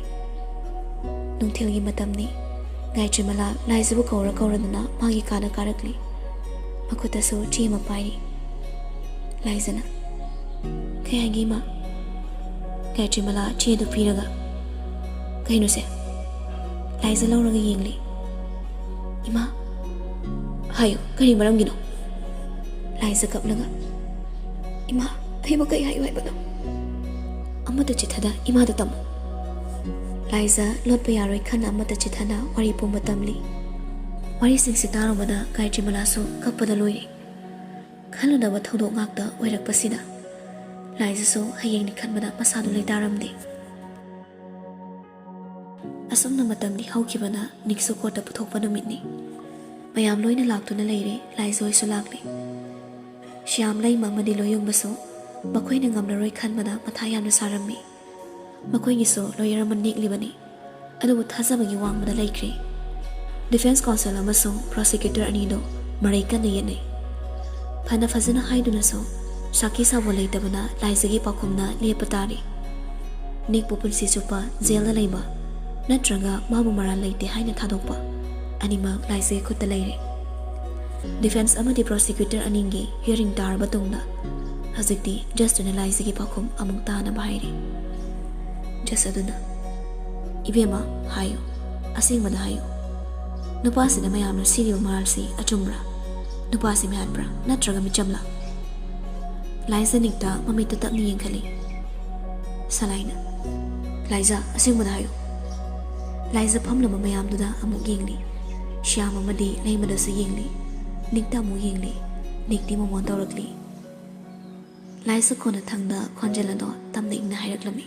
ꯅꯨꯡꯊꯤꯜꯒꯤ ꯃꯇꯝꯅꯤ꯫ ꯒꯥꯌꯇ꯭ꯔꯤꯃꯂꯥ ꯂꯥꯏꯖꯕꯨ ꯀꯧꯔ ꯀꯧꯔꯗꯅ ꯃꯥꯒꯤ ꯀꯥꯗ ꯀꯥꯔꯛꯂꯤ꯫ ꯃꯈꯨꯠꯇꯁꯨ ꯆꯦ ꯑꯃ ꯄꯥꯏꯔꯤ꯫ ꯂꯥꯏꯖꯅ, "ꯀꯩ ꯍꯥꯏꯒꯦ, ꯏꯃꯥ?" ꯒꯥꯌꯇ꯭ꯔꯤꯃꯂꯥ ꯆꯦꯗꯨ ꯄꯤꯔꯒ, "ꯀꯩꯅꯣꯁꯦ?" ꯂꯥꯏꯖ ꯂꯧꯔꯒ ꯌꯦꯡꯂꯤ꯫ "ꯏꯃꯥ, ꯍꯥꯏꯌꯨ, ꯀꯔꯤ ꯃꯔꯝꯒꯤꯅꯣ?" ꯂꯥꯏꯖ ꯀꯞꯂꯒ, "ꯏꯃꯥ, ꯑꯩꯕꯨ ꯀꯩ ꯍꯥꯏꯌꯨ ꯍꯥꯏꯕꯅꯣ?" "ꯑꯃꯠꯇ ꯆꯤꯠꯊꯗ ꯏꯃꯥꯗ ꯇꯝꯃꯨ꯫" ꯂꯥꯏꯖ ꯂꯣꯠꯄ ꯌꯥꯔꯣꯏ ꯈꯟꯅ ꯑꯃꯠꯇ ꯆꯤꯠꯊꯅ ꯋꯥꯔꯤ ꯄꯨꯝꯕ ꯇꯝꯂꯤ꯫ ꯋꯥꯔꯤꯁꯤꯡꯁꯤ ꯇꯥꯔꯨꯕꯗ ꯒꯥꯌꯇ꯭ꯔꯤꯃꯂꯥꯁꯨ ꯀꯞꯄꯗ ꯂꯣꯏꯔꯦ꯫ ꯈꯜꯂꯨꯗꯕ ꯊꯧꯗꯣꯛ ꯉꯥꯛꯇ ꯑꯣꯏꯔꯛꯄꯁꯤꯗ ꯂꯥꯏꯖꯁꯨ ꯍꯌꯦꯡꯅꯤ ꯈꯟꯕꯗ ꯃꯁꯥꯗꯨ ꯂꯩꯇꯥꯔꯝꯗꯦ꯫ ꯑꯁꯨꯝꯅ ꯃꯇꯝꯗꯤ ꯍꯧꯈꯤꯕꯅ ꯅꯤꯛꯁꯨ ꯀꯣꯔꯠꯇ ꯄꯨꯊꯣꯛꯄ ꯅꯨꯃꯤꯠꯅꯤ꯫ ꯃꯌꯥꯝ ꯂꯣꯏꯅ ꯂꯥꯛꯇꯨꯅ ꯂꯩꯔꯦ, ꯂꯥꯏꯖ ꯍꯣꯏꯁꯨ ꯂꯥꯛꯂꯦ꯫ ꯁ꯭ꯌꯥꯝ, ꯂꯩꯃ ꯑꯃꯗꯤ ꯂꯣꯌꯨꯡꯕꯁꯨ ꯃꯈꯣꯏꯅ ꯉꯝꯂꯔꯣꯏ ꯈꯟꯕꯗ ꯃꯊꯥ ꯌꯥꯝꯅ ꯁꯥꯔꯝꯃꯤ꯫ ꯃꯈꯣꯏꯒꯤꯁꯨ ꯂꯣꯌꯔ ꯑꯃ ꯅꯦꯛꯂꯤꯕꯅꯤ, ꯑꯗꯨꯕꯨ ꯊꯥꯖꯕꯒꯤ ꯋꯥꯡꯃꯗ ꯂꯩꯈ꯭ꯔꯦ꯫ ꯗꯤꯐꯦꯟꯁ ꯀꯥꯎꯟꯁꯤꯜ ꯑꯃꯁꯨꯡ ꯄ꯭ꯔꯣꯁꯤꯀ꯭ꯌꯨꯇꯔ ꯑꯅꯤꯗꯨ ꯃꯔꯩ ꯀꯟꯅ ꯌꯦꯠꯅꯩ꯫ ꯐꯅ ꯐꯖꯅ ꯍꯥꯏꯗꯨꯅꯁꯨ ꯁꯥꯈꯤ ꯁꯥꯕꯣꯜ ꯂꯩꯇꯕꯅ ꯂꯥꯏꯖꯒꯤ ꯄꯥꯎꯈꯨꯝꯅ ꯂꯦꯞꯄ ꯇꯥꯔꯤ꯫ ꯅꯤꯛꯄꯨ ꯄꯨꯟꯁꯤ ꯆꯨꯞꯄ ꯖꯦꯜꯗ ꯂꯩꯕ ꯅꯠꯇ꯭ꯔꯒ ꯃꯥꯕꯨ ꯃꯔꯥꯜ ꯂꯩꯇꯦ ꯍꯥꯏꯅ ꯊꯥꯗꯣꯛꯄ, ꯑꯅꯤꯃꯛ ꯂꯥꯏꯖꯒꯤ ꯈꯨꯠꯇ ꯂꯩꯔꯦ꯫ ꯗꯤꯐꯦꯟꯁ ꯑꯃꯗꯤ ꯄ꯭ꯔꯣꯁꯤꯀ꯭ꯌꯨꯇꯔ ꯑꯅꯤꯒꯤ ꯍꯤꯌꯔꯤꯡ ꯇꯥꯔꯕ ꯇꯨꯡꯗ ꯍꯧꯖꯤꯛꯇꯤ ꯖꯁꯇꯨꯅ ꯂꯥꯏꯖꯒꯤ ꯄꯥꯎꯈꯨꯝ ꯑꯃꯨꯛ ꯇꯥꯅꯕ ꯍꯥꯏꯔꯤ꯫ ꯖꯁ ꯑꯗꯨꯅ, "ꯏꯕꯦꯝꯃ, ꯍꯥꯏꯌꯨ, ꯑꯁꯦꯡꯕꯗ ꯍꯥꯏꯌꯨ꯫ ꯅꯨꯄꯥꯁꯤꯗ ꯃꯌꯥꯝꯅ ꯁꯤꯔꯤꯕ ꯃꯔꯥꯜꯁꯤ ꯑꯆꯨꯝꯕ꯭ꯔꯥ? ꯅꯨꯄꯥꯁꯤ ꯃꯤꯍꯥꯠꯄ꯭ꯔꯥ ꯅꯠꯇ꯭ꯔꯒ ꯃꯤꯆꯝꯂꯥ?" ꯂꯥꯏꯖ ꯅꯤꯛꯇ ꯃꯃꯤꯠꯇ ꯇꯞꯅ ꯌꯦꯡꯈꯠꯂꯤ꯫ ꯁꯂꯥꯏꯅ, "ꯂꯥꯏꯖ, ꯑꯁꯦꯡꯕꯗ ꯍꯥꯏꯌꯨ꯫" ꯂꯥꯏꯖ ꯐꯝꯂꯕ ꯃꯌꯥꯝꯗꯨꯗ ꯑꯃꯨꯛ ꯌꯦꯡꯂꯤ꯫ ꯁ꯭ꯌꯥꯝ ꯑꯃꯗꯤ ꯂꯩꯃꯗꯁꯨ ꯌꯦꯡꯂꯤ꯫ ꯅꯤꯛꯇ ꯑꯃꯨꯛ ꯌꯦꯡꯂꯤ꯫ ꯅꯤꯛꯇꯤ ꯃꯃꯣꯟ ꯇꯧꯔꯛꯂꯤ꯫ ꯂꯥꯏꯖ ꯀꯣꯟꯅꯊꯪꯗ ꯈꯣꯟꯖꯦꯜ ꯑꯗꯣ ꯇꯞꯅ ꯏꯪꯅ ꯍꯥꯏꯔꯛꯂꯝꯃꯤ꯫